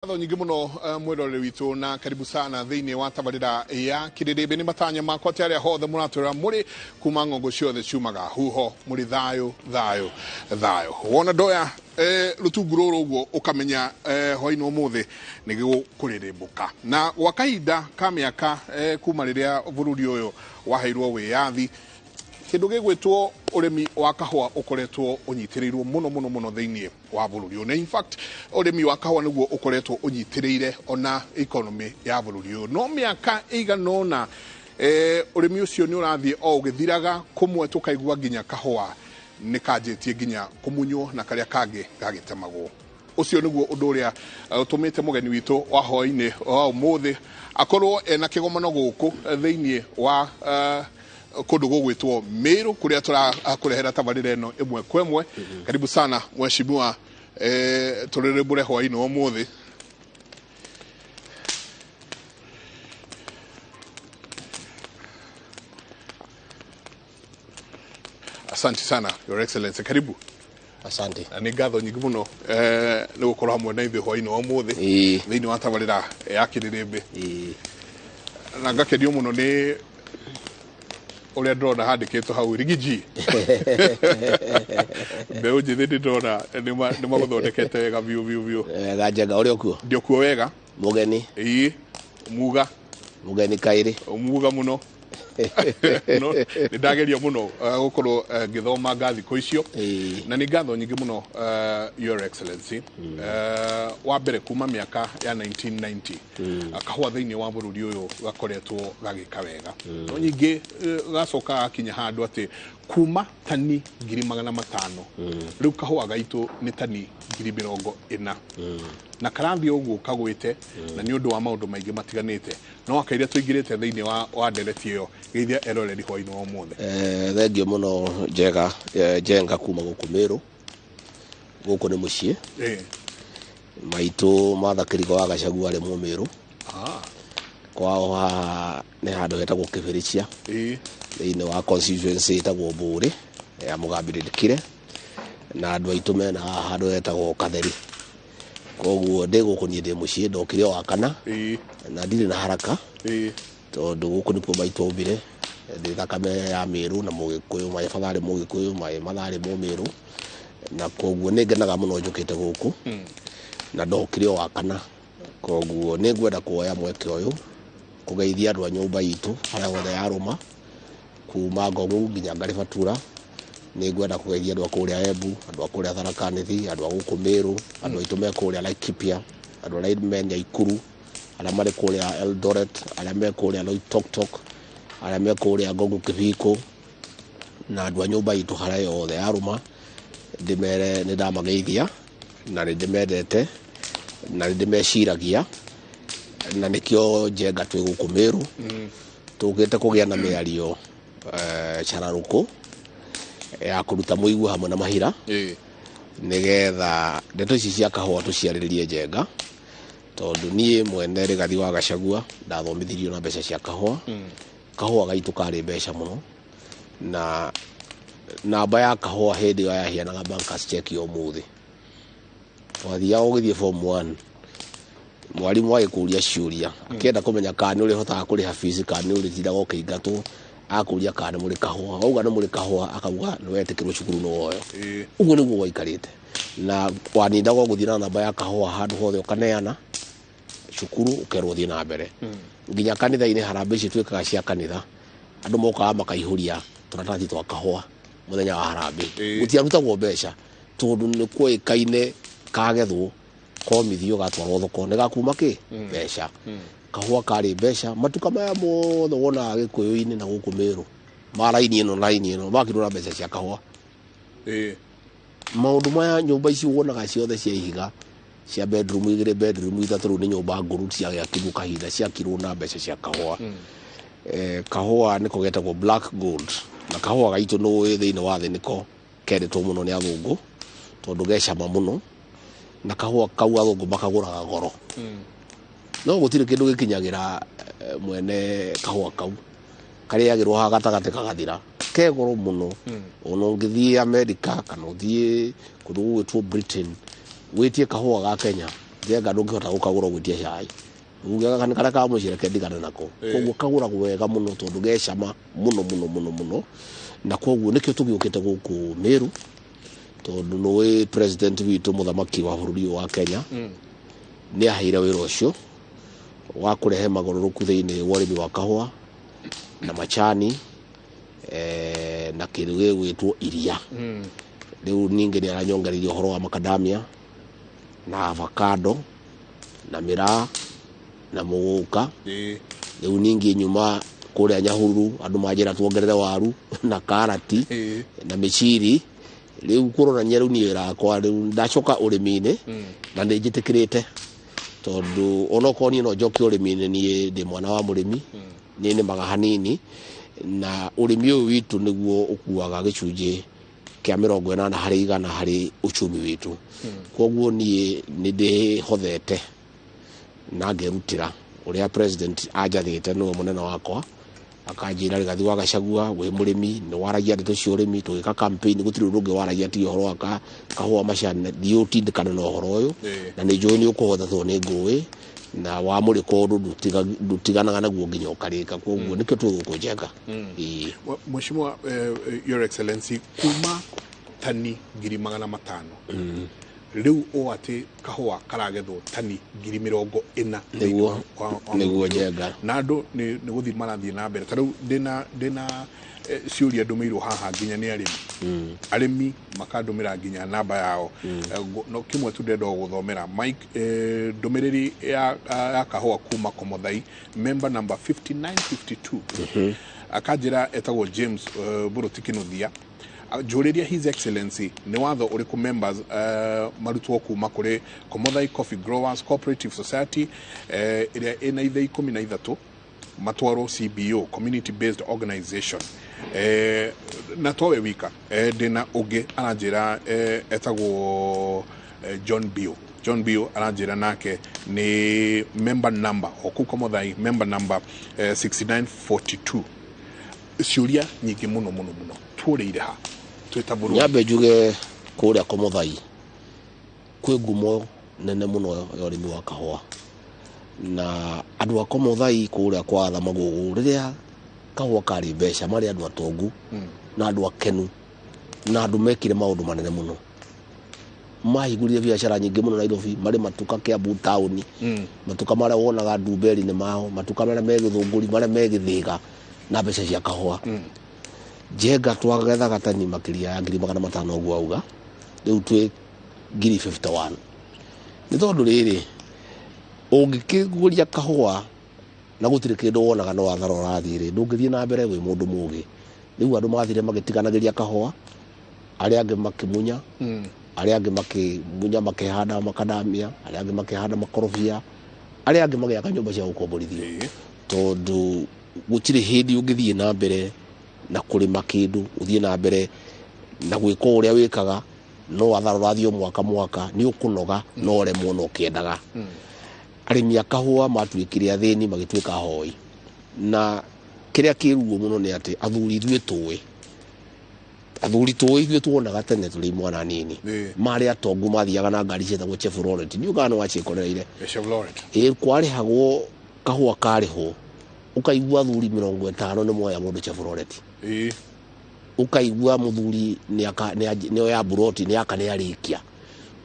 Ngatho nyingĩ mũno mwĩroreri witũ na karibu sana thĩinĩ wa tabarĩra ya kĩrĩrĩmbĩ. Nĩ matanya makwa atĩ arĩa hothe mũratwĩra mũrĩ kuma ng'ongo ciothe ciumaga huho mũrĩ thayũ thayũ thayũ. Wona ndoya rũtungu rũrũ ũguo ũkamenya hwainĩ ũmũthĩ nĩ gĩgũkũrĩrĩmbũka. Na gwa kahinda ka mĩaka kuma rĩrĩa bũrũri ũyũ waheirwo wĩyathi, kĩndũ gĩgwĩtwo ũrĩmi wa kahũa ũkoretwo ũnyitĩrĩirwo mũno mũno mũno thĩinĩ wa bũrũri ũyũ. Na in fact ũrĩmi wa kahũa nĩguo ũkoretwo ũnyitĩrĩire ona economy ya bũrũri ũyũ. No mĩaka ĩigana ũna ũrĩmi ũcio nĩ ũrathiĩ o ũgĩthiraga, kũmwe tũkaigua nginya kahũa nĩ kanjĩtie nginya kũmunywo na karĩa kangĩ gagĩtemagwo. Ũcio nĩguo ũndũ ũrĩa ũtũmĩte mũgeni witũ wa hwaĩ-inĩ wa ũmũthĩ akorwo ena kĩgomano gũkũ thĩinĩ wa kũndũ gũgwĩtwo Meru kũrĩa tũrakũrehera tabarĩra ĩno ĩmwe kwa ĩmwe. Karibu sana mheshimiwa, tũrĩrĩmbũre hwaĩ-inĩ wa ũmũthĩ. Asante sana Your Excellency, karibu. Asante. Na nĩ ngatho nyingĩ mũno nĩ gũkorwo hamwe na ithuĩ hwaĩ-inĩ wa ũmũthĩ thĩinĩ wa tabarĩra ya kĩrĩrĩmbĩ. Na ngakenio mũno nĩ ũrĩa ndĩrona handĩkĩtwo hau Rigiji. Mbeũ njĩthĩ nĩ ndĩrona nĩ magũthondekete wega biũ biũ biũ. Ganjenga ũrĩa ũkuo? Ndĩ okuo wega. Mũgeni. Ĩĩ, muga. Mũgeni kaĩrĩ. Muga mũno. No, nĩ ndageria mũno gũkorwo ngĩthoma thikũ icio. Na nĩ ngatho nyingĩ mũno Your Excellency. Wa mbere kuma mĩaka ya 1990 kahũa thĩinĩ wa bũrũri ũyũ gakoretwo gagĩka wega. No nyingĩ gacoka gakinya handũ atĩ kuma tani 500,000 rĩu kahũa gaitũ nĩ tani 40,000. Na karathiĩ ũguo kagwĩte na nĩ ũndũ wa maũndũ maingĩ matiganĩte. No akaire tũingĩrĩte thĩinĩ wa ndereti ĩyo geithia eroreri hwaĩ-inĩ wa ũmũthĩ. Thengio mũno Njega, Njenga kuma gũkũ Meru. Gũkũ nĩ mũciĩ. Maitũ Martha Kĩrigo wa Gachagua arĩ Mũmĩrũ. Kwao haha nĩ handũ hetagwo Kĩbĩrĩcia. Thĩinĩ wa constituency ĩtagwo Mbũrĩ ya Mũgambi Ndĩkire. Na andũ aitũ mena haha handũ hetagwo Katheri. Koguo ndĩ gũkũ niĩ ndĩ mũciĩ, ndokire o wakana. Na ndirĩ na haraka. Tondũ gũkũ nĩkuo maitũ aumire. Ndĩ thakame ya Meru na Mũgĩkũyũ, my father arĩ Mũgĩkũyũ, my mother arĩ Mũmĩrũ. Na koguo nĩ ngenaga mũno njũkĩte gũkũ. Na ndokire o wakana. Koguo nĩ ngwenda kuoya mweke ũyũ kũgeithia andũ a nyũmba itũ harĩa hothe yarũma, kuma Ngong'u nginya Ngaribatura. Nĩ ngwenda kũgeithia andũ a kũrĩa Embu, andũ a kũrĩa Tharaka Nithi, andũ a gũkũ Meru, andũ aitũ me kũrĩa Laikipia, andũ arĩa me Nyaikuru, arĩa marĩ kũrĩa Eldoret, arĩa me kũrĩa Loitoktok, arĩa me kũrĩa Ngong'u Kibiko, na andũ a nyũmba itũ harĩa yothe yarũma. Ndĩmere nĩ ndamageithia na nĩ ndĩmendete na nĩ ndĩmeciragia, na nĩkĩo Njenga twĩ gũkũ Meru. Tũkĩte kũgĩa na mĩario cararũkũ ya kũruta mũigua hamwe na mahira. Nĩgetha ndeto ici cia kahũa tũciarĩrĩrie Njenga, tondũ niĩ mwene Rigathi wa Gachagua ndathomithirio na mbeca cia kahũa. Kahũa gaitũ karĩ mbeca mũno, na namba ya kahũa hĩndĩ ĩyo yahianaga bankers check ya ũmũthĩ. Wathiaga ũgĩthiĩ form 1, mwarimũ agĩkũria ciũria, akĩenda kũmenya kana nĩ ũrĩhotaga kũrĩha fees, kana nĩ ũrĩtindaga ũkĩingatwo, akũria kana nĩ mũrĩ kahũa. Wauga nĩ mũrĩ kahũa, akauga nĩ wetĩkĩrwo cukuru nĩ woyo. Ũguo nĩguo gwaikarĩte. Na wanindaga gũthiĩ na namba ya kahũa handũ hothe ũkaneana cukuru ũkerwo ũthiĩ na mbere. Nginya kanitha-inĩ harambee ici twĩkaga cia kanitha, andũ mokaga makaihũria tũratathi twa kahũa mũthenya wa harambee. Gũtiarutagwo mbeca tondũ nĩ kuoĩkaine kagethwo komithio gatwarwo thoko nĩ gakuma kĩ? Mbeca. Kahũa karĩ mbeca. Matuka maya mothe wonaga Gĩkũyũ-inĩ na gũkũ Meru ma raini ĩno na raini ĩno makirwo na mbeca cia kahũa. Maũndũ maya nyũmba ici wonaga ciothe cia ihiga cia bedroom igĩrĩ, bedroom ithatũ, rĩu nĩ nyũmba ngũrũ ciagĩakirwo kahinda, ciakirwo na mbeca cia kahũa. Kahũa nĩko getagwo black gold, na kahũa gaitũ nĩ thĩinĩ wa thĩ nĩko kendetwo mũno nĩ athũngũ tondũ ge cama mũno, na kahũa kau athũngũ makagũraga goro. No gũtirĩ kĩndũ gĩkinyagĩra mwene kahũa kau, karĩagĩrwo haha gatagatĩ gagathira, ke goro mũno. Ona ũngĩthiĩ America kana ũthiĩ kũndũ gũgwĩtwo Britain wĩtie kahũa ga Kenya, Njenga ndũngĩhota gũkagũra ũgwĩtie cai, uge gaka nĩ karĩa ka mũciĩ, reke ndigane nako. Koguo kagũragwo wega mũno tondũ gecama mũno mũno mũno mũno, na koguo nĩkĩo tũgĩũkĩte gũkũ Meru, tondũ nĩũĩ president witũ, mũthamaki wa bũrũri ũyũ wa Kenya, nĩ aheire wĩra ũcio wa kũrehe magarũrũku thĩinĩ wa ũrĩmi wa kahũa na macani, na kĩndũ gĩgwĩtwo iria. Rĩu ningĩ nĩ aranyongereirie ũhoro wa macadamia na avocado na mĩraa na mũgũka. Rĩu ningĩ nyuma kũrĩa Nyahururu, andũ manjĩra tuongerere waru na karati na mĩciri. Rĩu kũronania rĩu niĩ wĩra wakwa rĩu ndacoka ũrĩmi-inĩ, na nĩ njĩtĩkĩrĩte, tondũ onokorwo niĩ no njoke ũrĩmi-inĩ, niĩ ndĩ mwana wa mũrĩmi, niĩ nĩmaga hanini, na ũrĩmi ũyũ witũ nĩguo ũkuaga gĩcunjĩ kĩa 80% harĩ uchumi witũ. Koguo niĩ nĩ ndĩhothete na ngerutĩra ũrĩa president anjathĩte, nĩwe mũnene wakwa, akanjĩra, "Rigathi wa Gachagua, wĩ mũrĩmi, nĩ waragia ndeto cia ũrĩmi, tũgĩka campaign gũtirĩ ũndũ ũngĩ waragia tiga ũhoro wa kahũa, macani. Thiĩ ũtindĩkane na ũhoro ũyũ, na nĩ njũĩ nĩ ũkũhota, tondũ nĩ ngũĩ na wamũrĩka ũndũ ndũtiganaga naguo nginya ũkarĩka." Koguo nĩkĩo twĩ gũkũ, Njenga. Ĩĩ. Mheshimiwa, Your Excellency, kuma tani 500,000, rĩu ũ atĩ kahũa karagethwo tani 40,000 thĩinĩ wa Nĩguo, mũgũnda. Njenga. Na andũ nĩ gũthiĩ marathiĩ na mbere. Ta rĩu ndĩna ciũria ndũmĩirwo haha nginya nĩ arĩmi makandũmĩra nginya namba yao. No kĩmwe tu ndĩrenda gũthomera Mike, ndũmĩrĩri ya kahũa kuma Komothai, member number 5952, akanjĩra etagwo James Buruti Kinuthia. Njũrĩria His Excellency nĩ watho ũrĩkũ members marutwo kuma kũrĩ Komothai Coffee Growers Cooperative Society, ĩrĩa ĩna ithe 13, matwarwo CBO, community based organization. Na towe wika, ndĩna ũngĩ aranjĩra, etagwo John Bio. John Bio aranjĩra nake nĩ member number o kũu Komothai, member number 6942. Ciũria nyingĩ mũno mũno mũno. Tuũrĩire ha twĩ ta bũrũri? Nyambe njuge kũrĩa Komothai kwĩ ngumo nene mũno ya ũrĩmi wa kahũa, na andũ a Komothai kũrĩa kwa Thamagũgũ, rĩrĩa kahũa karĩ mbeca, marĩ andũ atongu na andũ akenu na andũ mekire maũndũ manene mũno, mahingũrire biacara nyingĩ mũno Nairobi, marĩ matuka Kiambu taũni, matuka marĩa wonaga ndumberi-inĩ mao, matuka marĩa me Gĩthũngũri, marĩa me Gĩthĩga, na mbeca cia kahũa. Njenga, twagethaga tani makĩria ya 500,000 ũguo auga, rĩu twĩ 51,000. Nĩ tondũ rĩrĩ, ũngĩkĩguria kahũa na gũtirĩ kĩndũ wonaga, no wathara ũrathiĩ rĩ, ndũngĩthiĩ na mbere wĩ mũndũ mũgĩ. Rĩu andũ mathire magĩtiganagĩria kahũa, arĩa angĩ makĩmunya, arĩa angĩ makĩmunya makĩhanda makadamia, arĩa angĩ makĩhanda makorobia, arĩa angĩ magĩaka nyũmba cia gũkomborithio, tondũ gũtirĩ hĩndĩ ũngĩthiĩ na mbere na kũrĩma kĩndũ, ũthiĩ na mbere na gwĩka ũrĩa wĩkaga no wathara ũrathiĩ o mwaka mwaka, nĩ ũkũnoga no ũremwo no ũkĩendaga. Arĩmi a kahũa matuĩkire athĩni, magĩtuĩka ahoi, na kĩrĩa kĩruo mũno nĩ atĩ athuri ithuĩ tũĩ, athuri tũĩ ithuĩ tuonaga tene tũrĩ imwana nini, marĩ atongu, mathiaga na ngari ciĩtagwo Chevrolet. Ndiũ kana nĩ waciĩkorereire. Chevrolet. Ĩ, kwarĩhagwo kahũa, karĩhwo ũkaigua athuri 50 nĩ moya mũndũ Chevrolet, ũkaigua mũthuri nĩ oya buroti, nĩ aka, nĩ arĩkia,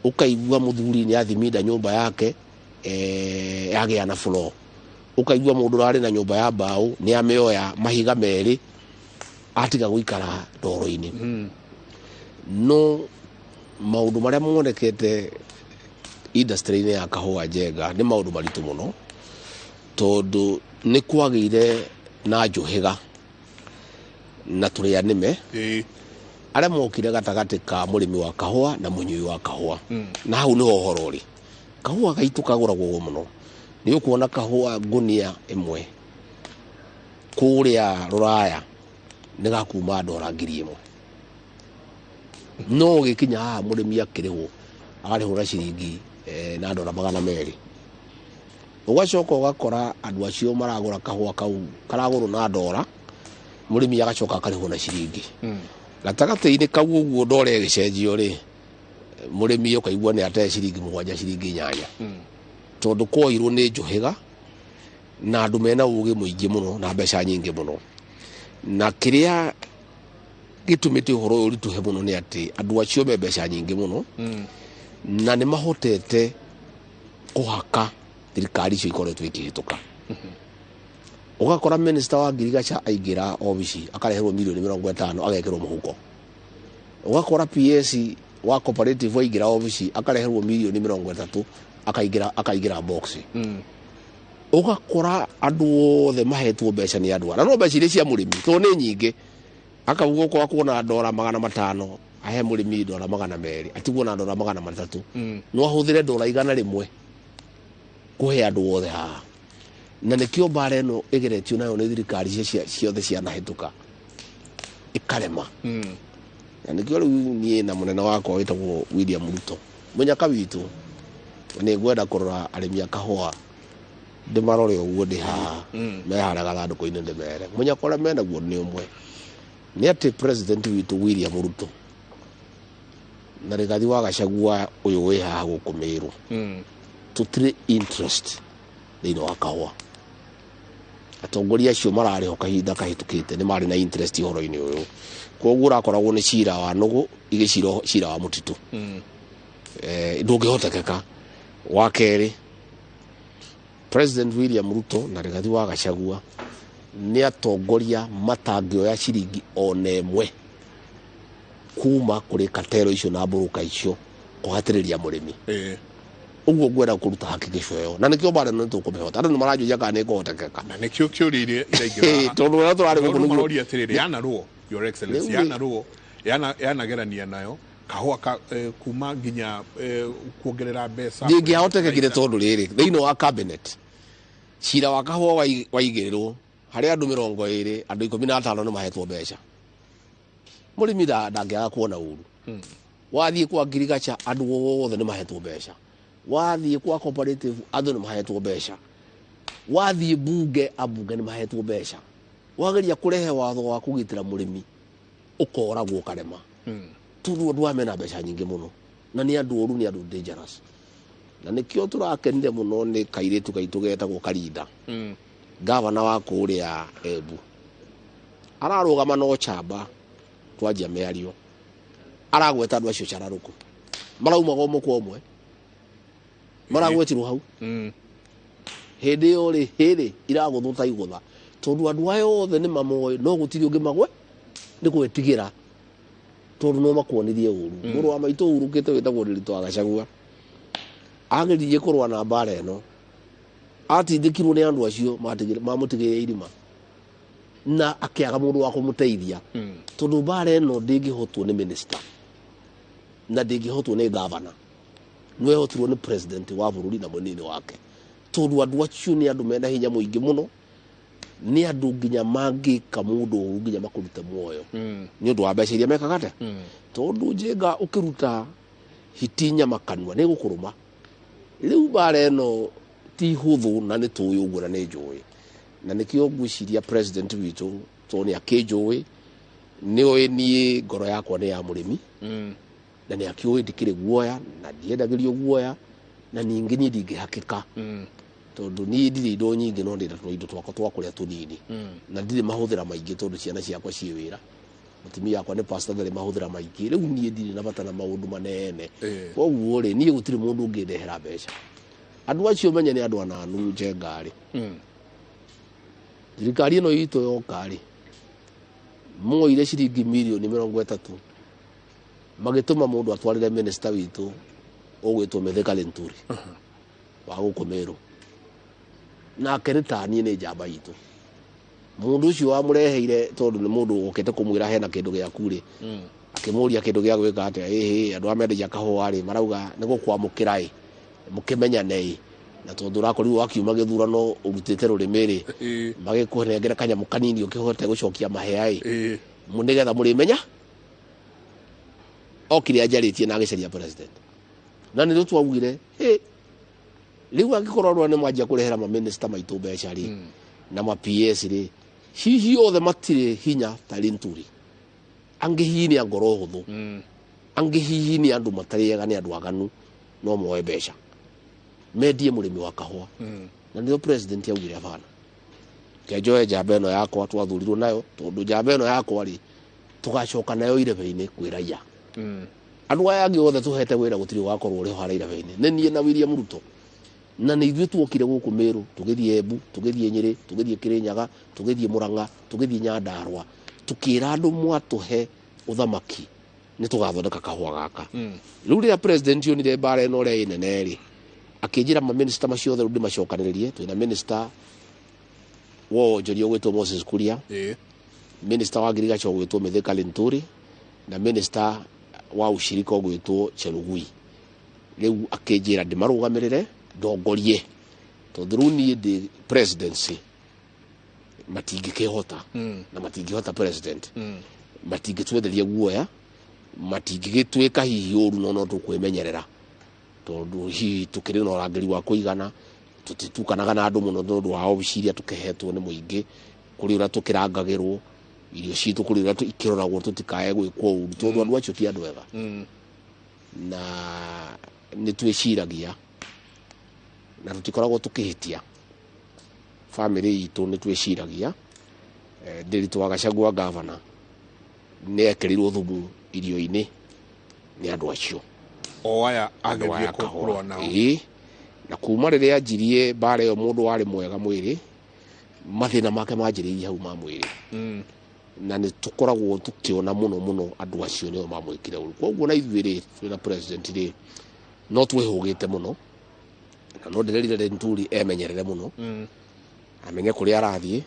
ũkaigua mũthuri nĩ athiminda nyũmba yake, yagĩa na floor, ũkaigua mũndũ ũrarĩ na nyũmba ya mbaũ nĩ amĩoya mahiga merĩ, atiga gũikara ndoro-inĩ. No maũndũ marĩa monekete industry-inĩ ya kahũa, Njenga, nĩ maũndũ maritũ mũno, tondũ nĩ kwagĩire na njũhĩga na tũrĩa nĩme arĩa mokire gatagatĩ ka mũrĩmi wa kahũa na mũnyui wa kahũa. Na hau nĩho ũhoro ũrĩ. Kahũa gaitũ kagũragwo mũno. Nĩ ũkuona kahũa ngũnia ĩmwe kũrĩa rũraya nĩ gakuma ndora 1,000, no ũgĩkinya haha mũrĩmi akĩrĩhwo akarĩhwo na ciringi, na ndora 200. Ũgacoka ũgakora andũ acio maragũra kahũa kau karagũrwo na ndora, mũrĩmi agacoka akarĩhwo na ciringi. Gatagatĩ-inĩ kau ũguo ndora ĩgĩcenjio rĩ, mũrĩmi ũkaigua nĩ ate ciringi 7, ciringi 8. Tondũ kwoirwo nĩ njũhĩga na andũ mena ũgĩ mũingĩ mũno na mbeca nyingĩ mũno. Na kĩrĩa gĩtũmĩte ũhoro ũyũ ũritũhe mũno nĩ atĩ andũ acio me mbeca nyingĩ mũno na nĩ mahotete kũhaka thirikari icio ikoretwo ikĩhĩtũka. Ũgakora minister wa ngirigaca aingĩra obici akareherwo milioni 50 agekĩrwo mũhuko. Ũgakora PS wa cooperative aingĩra obici akareherwo milioni 30 akaingĩra box. Ũgakora andũ othe mahetwo mbeca nĩ andũ na no mbeca iria cia mũrĩmi tondũ nĩ nyingĩ. Akauga okorwo akuona ndora 500 ahe mũrĩmi ndora 200 atigwo na ndora 300. No ahũthĩre ndora 100 kũhe andũ othe haha. Na nĩkĩo mbara ĩno ĩgeretio nayo nĩ thirikari ciothe cianahĩtũka ĩkarema. Na nĩkĩo rĩu niĩ na mũnene wakwa wĩtagwo William Ruto mũnyaka witũ nĩ ngwenda kũrora arĩmi a kahũa ndĩmarore ũguo ndĩ haha me harĩa gathandũkũ-inĩ ndĩmere mũnyaka ũrĩa menaguo nĩ ũmwe nĩ atĩ president witũ William Ruto na Rigathi wa Gachagua ũyũ wĩ haha gũkũ Meru tũtirĩ interest thĩinĩ wa kahũa. Atongoria acio mararĩ ho kahinda kahĩtũkĩte nĩ marĩ na interest ũhoro-inĩ ũyũ. Koguo ũrakoragwo nĩ cira wa nũgũ igĩcira cira wa mũtitũ. Ndũngĩhotekeka. Wa kerĩ, President William Ruto na Rigathi wa Gachagua nĩ atongoria matangĩoya ciringi ona ĩmwe kuma kũrĩ katero icio na mbũrũka icio kũhatĩrĩria mũrĩmi. Ũguo ngwenda kũruta hakikisho ĩyo na nĩkĩo mbara ĩno nĩtũkũmĩhota. Andũ nĩmaranjũria kana nĩkũhotekeka. Na nĩkĩo kĩũria iria iraingĩra. Tondũ ũrĩa tũrarĩ gũkũ nĩguo maroria atĩrĩrĩ, yanarũo Your Excellency, yanarũo yanagerania nayo kahũa ka kuma nginya kuongerera mbeca. Ndingĩahotekekire tondũ rĩrĩ thĩinĩ wa cabinet cira wa kahũa waigĩrĩrwo harĩ andũ 20 andũ 15 nĩ mahetwo mbeca. Mũrĩmi ndangĩaga kuona ũru. Wathiĩ kwa ngirigaca andũ othe nĩ mahetwo mbeca. Wathiĩ kwa cooperative andũ nĩ mahetwo mbeca. Wathiĩ bunge ambunge nĩ mahetwo mbeca. Wageria kũrehe watho wa kũgitĩra mũrĩmi ũkoragwo ũkarema. Tondũ andũ aya mena mbeca nyingĩ mũno na nĩ andũ oru, nĩ andũ dangerous. Na nĩkĩo tũrakenire mũno nĩ kairĩtu gaitũ getagwo Karinda. Gavana wa kũrĩa Embu ararũgama no chamba twanjia mĩario aragweta andũ acio cararũkũ maraumaga ũmwe kwa ũmwe maragwetirwo hau. Hĩndĩ ĩyo rĩ hĩrĩ iragũthwo ta igũtha tondũ andũ aya othe nĩ mamoĩ no gũtirĩ ũngĩ magwe nĩ gwĩtigĩra tondũ no makuonirie ũru. Mũrũ wa maitũ ũrũkĩte wĩtagwo Ndiritu wa Gachagua ageririe kũrũa na mbara ĩno atindĩkirwo nĩ andũ acio mamũtigĩire irima na akĩaga mũndũ wa kũmũteithia tondũ mbara ĩno ndĩngĩhotwo nĩ minister na ndĩngĩhotwo nĩ governor, no ĩhotirwo nĩ president wa bũrũri na mũnini wake tondũ andũ acio nĩ andũ mena hinya mũingĩ mũno, nĩ andũ nginya mangĩka mũndũ ũru nginya makũrute muoyo nĩ ũndũ wa mbeca iria mekaga atĩa. Tondũ njenga ũkĩruta hiti nyama kanua nĩ gũkũrũma. Rĩu mbara ĩno ti hũthũ na nĩ tũĩ ũguo na nĩ njũĩ na nĩkĩo ngwĩciria president witũ tondũ nĩ akĩnjũĩ nĩ oĩ niĩ ngoro yakwa nĩ ya mũrĩmi na nĩ akĩũĩ ndikĩrĩ guoya na ndiendagĩrio guoya na ningĩ niĩ ndingĩhakĩka tondũ niĩ ndirĩ indo nyingĩ no ndĩna tũindo twakwa twa kũrĩa tũnini na ndirĩ mahũthĩra maingĩ tondũ ciana ciakwa ciĩ wĩra. Mũtumia wakwa nĩ pastor ndarĩ mahũthĩra maingĩ. Rĩu niĩ ndirĩ na bata na maũndũ manene. Koguo rĩ niĩ gũtirĩ mũndũ ũngĩndehera mbeca. Andũ acio menye nĩ andũ ananu njenga rĩ. Thirikari ĩno itũ yoka rĩ moire ciringi milioni 30 magĩtũma mũndũ atwarĩre minister witũ ũgwĩtwo Mithika Linturi wa gũkũ Meru. Nake nĩ ta niĩ nĩ njamba itũ. Mũndũ ũcio wamũreheire tondũ nĩ mũndũ ũkĩte kũmwĩra hena kĩndũ gĩaku rĩ akĩmũria kĩndũ gĩa gwĩka atĩa, ĩhĩ andũ a mendagia kahũa rĩ marauga nĩ gũkwamũkĩra ĩ mũkĩmenyane ĩ na tondũ ũrakorirwo wakiuma gĩthurano ũrutĩte rũrĩmĩ rĩ magĩkũnengera kanyamũ kanini ũkĩhote gũcokia mahea ĩ nĩgetha mũrĩmenya. Okire anjarĩtie na agĩcaria president na nĩ twaugire ĩ rĩu angĩkorwo andũ nĩ manjia kũrehera ma minister maitũ mbeca rĩ na ma PS rĩ hihi othe matirĩ hinya ta Linturi. Angĩ hihi nĩ a ngoro hũthũ, angĩ hihi nĩ andũ matarĩ ega, nĩ andũ aganu no moe mbeca. Mendie mũrĩmi wa kahũa. Na nĩo president augire hapana. Kenjoe njamba ĩno yakwa twathurirwo nayo, tondũ njamba ĩno yakwa rĩ, tũgacoka nayo irebe-inĩ kwĩ raia. Andũ aya angĩ othe tũhete wĩra gũtirĩ ũgakorwo ũrĩ ho harĩa irebe-inĩ. Nĩ niĩ na William Ruto. Na nĩ ithuĩ tuokire gũkũ Meru, tũgĩthiĩ Embu, tũgĩthiĩ Nyĩrĩ, tũgĩthiĩ Kĩrĩnyaga, tũgĩthiĩ Murang'a, tũgĩthiĩ Nyandarũa, tũkĩra andũ mwatũhe ũthamaki nĩ tũgathondeka kahũa gaka. Rĩu rĩrĩa president onire mbara ĩno ũrĩa ĩ nene rĩ, akĩnjĩra maminista macio othe rĩu ndĩmacokanĩrĩrie. Twĩna minister wa wonjoria ũgwĩtwo Moses Kuria, minister wa ngirigaca ũgwĩtwo Mithika Linturi, na minister wa ushirika ũgwĩtwo Chelugui. Rĩu akĩnjĩra ndĩmarũgamĩrĩre ndongorie, tondũ rĩu niĩ ndĩ presidency matingĩkĩhota, na matingĩhota president, matingĩtwenderia guoya, matingĩgĩtwĩka hihi ũru, no no tũkwĩmenyerera tondũ hihi tũkĩrĩ na ũrangĩri wa kũigana, tũtitukanaga na andũ mũno tondũ wa obici iria tũkĩhetwo nĩ mũingĩ, kũrĩ ũrĩa tũkĩrangagĩrwo irio citũ, kũrĩ ũrĩa ikĩroragwo tũtikae gwĩkwo ũru, tondũ andũ acio ti andũ ega. Na nĩ twĩciragia na tũtikoragwo tũkĩhĩtia. Bamĩrĩ itũ nĩ twĩciragia. Ndĩritũ wa Gachagua gavana nĩ ekĩrirwo thumu irio-inĩ nĩ andũ acio. O aya Andũ agerie aya kahũa. kũrũa nao. Ĩĩ. Na kuma rĩrĩa anjirie mbara ĩyo, mũndũ warĩ mwega mwĩrĩ, mathĩna make manjĩrĩirie hau ma mwĩrĩ. Na nĩ tũkoragwo tũkĩona mũno mũno andũ acio nĩo mamwĩkire ũru. Koguo na ithuĩ rĩ, twĩna president rĩ, no twĩhũgĩte mũno, na no ndĩrerire Linturi emenyerere mũno, amenye kũrĩa arathiĩ,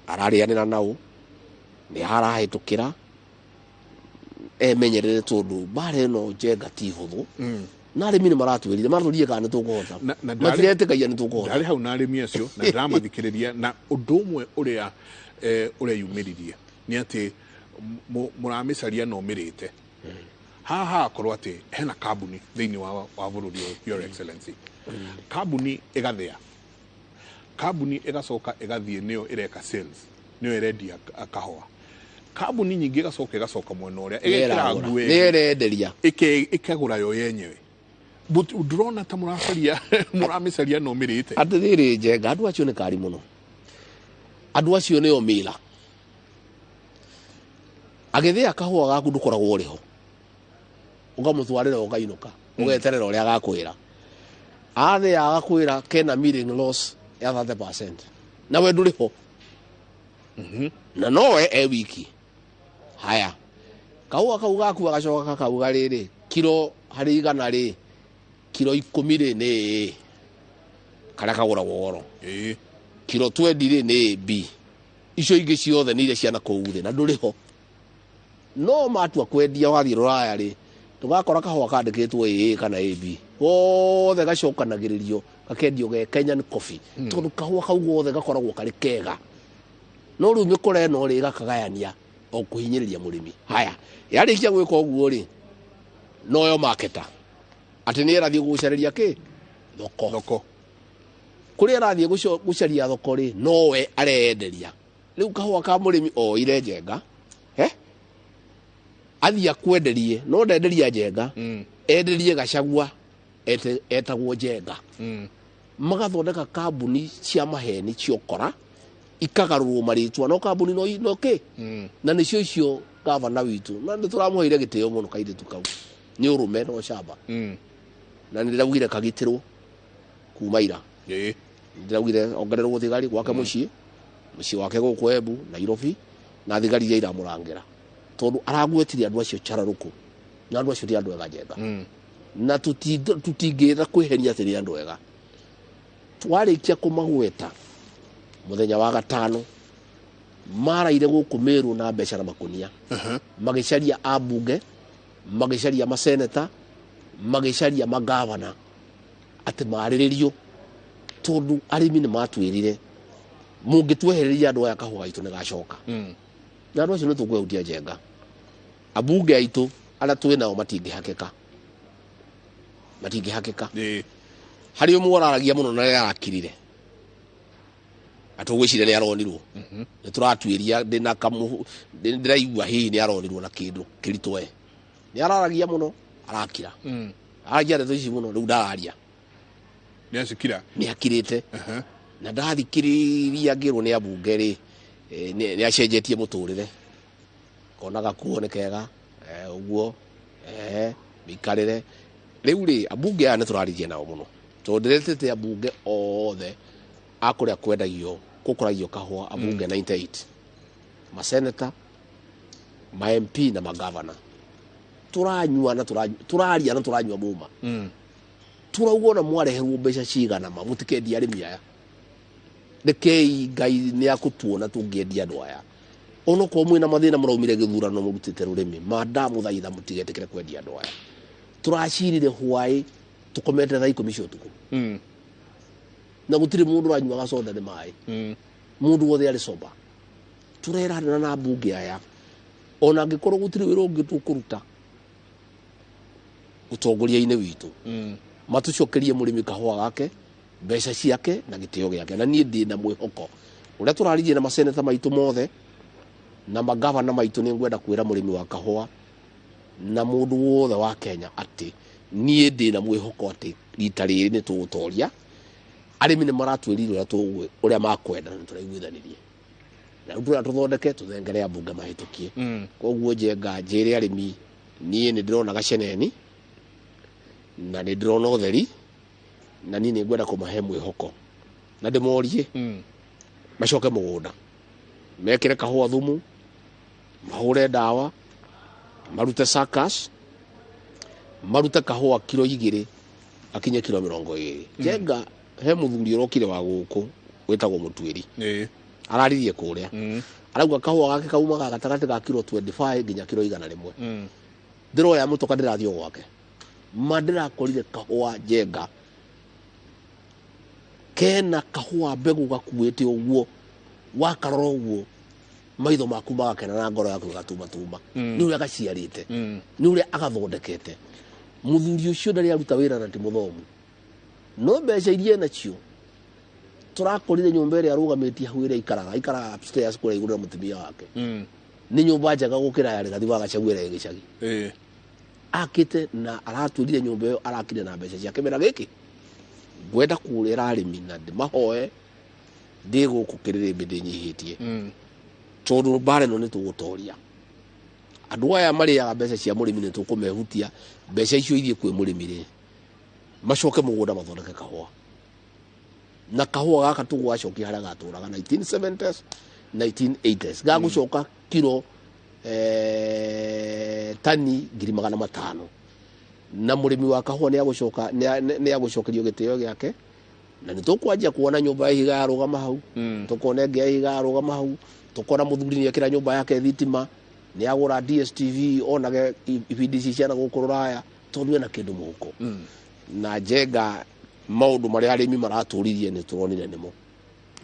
ararĩanĩra nao, nĩ harahĩtũkĩra, emenyerere tondũ mbara ĩno Njenga ti hũthũ. Na arĩmi nĩ maratwĩrire, maratwĩrire kana nĩ tũkũhota. Na Matiretĩkagia nĩ tũkũhota. Ndarĩ hau na arĩmi acio na ndĩramathikĩrĩria, na ũndũ ũmwe ũrĩa ũreyumĩririe nĩ atĩ mũramĩcaria no mĩrĩte. Haha hakorwo atĩ hena kambuni thĩinĩ wa bũrũri ũyũ, Your Excellency. Kambuni ĩgathĩa, kambuni ĩgacoka ĩgathiĩ nĩyo ĩreka sales, nĩyo ĩrendia kahũa. Kambuni nyingĩ ĩgacoka mwena ũrĩa ĩgekĩra Nĩ nguo ĩngĩ. ĩrenderia. Ĩkegũra yo yenyewe. But ndũrona ta mũramĩcaria no mĩrĩte. Atĩrĩrĩ Njenga, andũ acio nĩ kari mũno. Andũ acio nĩo mĩra. Agĩthĩa kahũa gaku ndũkoragwo ũrĩ ho. Ũkamũtwarĩra ũkainũka, ũgeterera ũrĩa agakwĩra. Athĩa agakwĩra kena milling loss ya 30%. Na we ndũrĩ ho. Na nowe e wiki. Haya. Kahũa kau gaku agacoka kakauga rĩrĩ, kiro harĩ igana rĩ, kiro ikũmi rĩ nĩ A, karĩa kagũragwo goro. Kiro 20 rĩ nĩ B. Icio ingĩ ciothe nĩ iria ciana kũu thĩ na ndũrĩ ho. No matua kwendia wathiĩ Rũraya rĩ, ndũgakora kahũa kandĩkĩtwo AA kana AB. Gothe gacokanagĩrĩrio gakendio ge Kenyan coffee. Tondũ kahũa kau gothe gakoragwo karĩ kega. No rĩu mĩkora ĩno rĩ ĩgakagayania o kũhinyĩrĩria mũrĩmi. Haya, yarĩkia gwĩka ũguo rĩ, noyo marketer. Atĩ nĩ ĩrathiĩ gũcaria kĩ? Thoko. Thoko. Kũrĩa arathiĩ gũcaria thoko rĩ, nowe areyenderia. Rĩu kahũa ka mũrĩmi oire Njenga, he? Athiĩ akwenderie, no ndenderia Njenga, enderie Gachagua, etagwo Njenga. Magathondeka kambuni cia maheni cia ũkora, ikagarũrwo marĩtwa, no kambuni no kĩ? Na nĩcio icio gavana witũ, na nĩ tũramũheire gĩtĩo mũno kairĩtu kau. Nĩ ũrũme na ũcamba. Na nĩ ndĩraugire kagitĩrwo kuma ira. Ndĩraugire ongererwo thigari gwake mũciĩ, mũciĩ wake gũkũ Embu, Nairobi, na thigari iria iramũrangĩra. Tondũ aragwetire andũ acio cararũkũ, na andũ acio ti andũ ega Njenga. Na tũtingĩenda kwĩheria atĩ nĩ andũ ega. Twarĩkia kũmagweta mũthenya wa gatano, maraire gũkũ Meru na mbeca na makunia. Magĩcaria ambunge, magĩcaria maseneta, magĩcaria magavana atĩ marĩrĩrio, tondũ arĩmi nĩ matwĩrire mũngĩtwehereria andũ aya kahũa gaitũ nĩ gacoka. Na andũ acio nĩ tũkwehutia Njenga. Ambunge aitũ arĩa twĩ nao matingĩhakĩka. Matingĩhakĩka. Harĩ ũmwe ũraragia mũno na nĩarakirire. Atũgwĩciria nĩ aronirwo. Nĩ tũratuĩria ndĩna kamũ, ndĩraigua hihi nĩ aronirwo na kĩndũ kĩritũ we. Nĩ araragia mũno, arakira. Aragia ndeto ici mũno, rĩu ndararia. Nĩ acikira. Nĩ akirĩte. Na ndathikĩrĩria ngĩrwo nĩ ambunge rĩ, nĩ acenjetie mũtũrĩre, kona gakuo nĩ kega, ũguo mĩikarĩre. Rĩu rĩ, ambunge aya nĩ tũraririe nao mũno, tondũ ndĩretĩte ambunge othe a kũrĩa kwendagio gũkũragio kahũa, ambunge 98, maseneta, ma MP na magavana. Tũranyua na tũraria na tũranyua muma. Tũrauga ona mwareherwo mbeca cigana ma mũtikendia arĩmi aya. Rekei Ngai nĩ akũtuona tũngĩendia andũ aya. Onokorwo mwĩna mathĩna mũraumire gĩthurano mũrutĩte rũrĩmĩ, ma ndamũthaitha mũtigetĩkĩre kwendia andũ aya. Tũracirire hwaĩ tũkomete thaa 10 cia ũtukũ. Na gũtirĩ mũndũ ũranyuaga soda nĩ maĩ. Mũndũ wothe arĩ sober. Tũrerana na mbunge aya, ona angĩkorwo gũtirĩ wĩra ũngĩ tũkũruta ũtongoria-inĩ witũ, matũcokerie mũrĩmi kahũa gake, mbeca ciake na gĩtĩo gĩake. Na niĩ ndĩ na mwĩhoko ũrĩa tũraririe na maseneta maitũ mothe na magavana maitũ, nĩ ngwenda kwĩra mũrĩmi wa kahũa na mũndũ wothe wa Kenya atĩ niĩ ndĩ na mwĩhoko atĩ rita rĩrĩ nĩ tũgũtoria. Arĩmi nĩ maratwĩrire ũrĩa makwenda na nĩ tũraiguithanirie, na rĩu tũrĩa tũthondeke tũthengere ambunge mahĩtũkie. Koguo Njenga, njĩre arĩmi niĩ nĩ ndĩrona gaceneni na nĩ ndĩrona ũtheri, na niĩ nĩ ngwenda kũmahe mwĩhoko na ndĩmorie macoke mũgũnda, mekĩre kahũa thumu, mahũre ndawa, marute suckers, marute kahũa kiro 2 akinye kiro 20. Njenga, he mũthuri ũrokire wa gũkũ wĩtagwo Mũtuĩri. Araririe kũrĩa, arauga kahũa gake kaumaga gatagatĩ ga kiro 25 nginya kiro 100. Ndĩroya mũtoka ndĩrathiĩ o gwake, ma ndĩrakorire kahũa, Njenga, kena kahũa mbegũ gakuĩte ũguo, wakarora ũguo maitho maku magakena na ngoro yaku ĩgatumatumba nĩ ũrĩa gaciarĩte, nĩ ũrĩa agathondekete. Mũthuri ũcio ndarĩ aruta wĩra na ti mũthomu, no mbeca iria enacio, tũrakorire nyũmba ĩrĩa arũgamĩtie hau, ĩrĩa aikaraga, aikaraga upstairs kũrĩa igũrũ na mũtumia wake, nĩ nyũmba njega gũkĩra ya Rigathi wa Gachagua ĩrĩa ĩ gĩcagi. Akĩte na aratwĩrire nyũmba ĩyo arakire na mbeca cia kĩmera gĩkĩ. Ngwenda kũrĩra arĩmi na ndĩmahoe ndĩ gũkũ kĩrĩrĩmbĩ ndĩnyihĩtie, tondũ mbara ĩno nĩ tũgũtoria. Andũ aya marĩaga mbeca cia mũrĩmi nĩ tũkũmehutia, mbeca icio ithiĩ kwĩ mũrĩmi rĩ, macoke mũgũnda mathondeke kahũa, na kahũa gaka tũgũgacokia harĩa gatũraga 1970s, 1980s, gagũcoka kiro tani 500,000, na mũrĩmi wa kahũa nĩ agũcokerio gĩtĩo gĩake, na nĩ tũkwanjia kuona nyũmba ya ihiga yarũgama hau, tũkona ĩngĩ ya ihiga yarũgama hau, tũkona mũthuri nĩ ekĩra nyũmba yake thitima, nĩ agũra DSTV onage ibindi ici ciana gũkũ rũraya, tondũ ena kĩndũ mũhuko. Na Njenga, maũndũ marĩa arĩmi maratũririe nĩ tũronire nĩmo.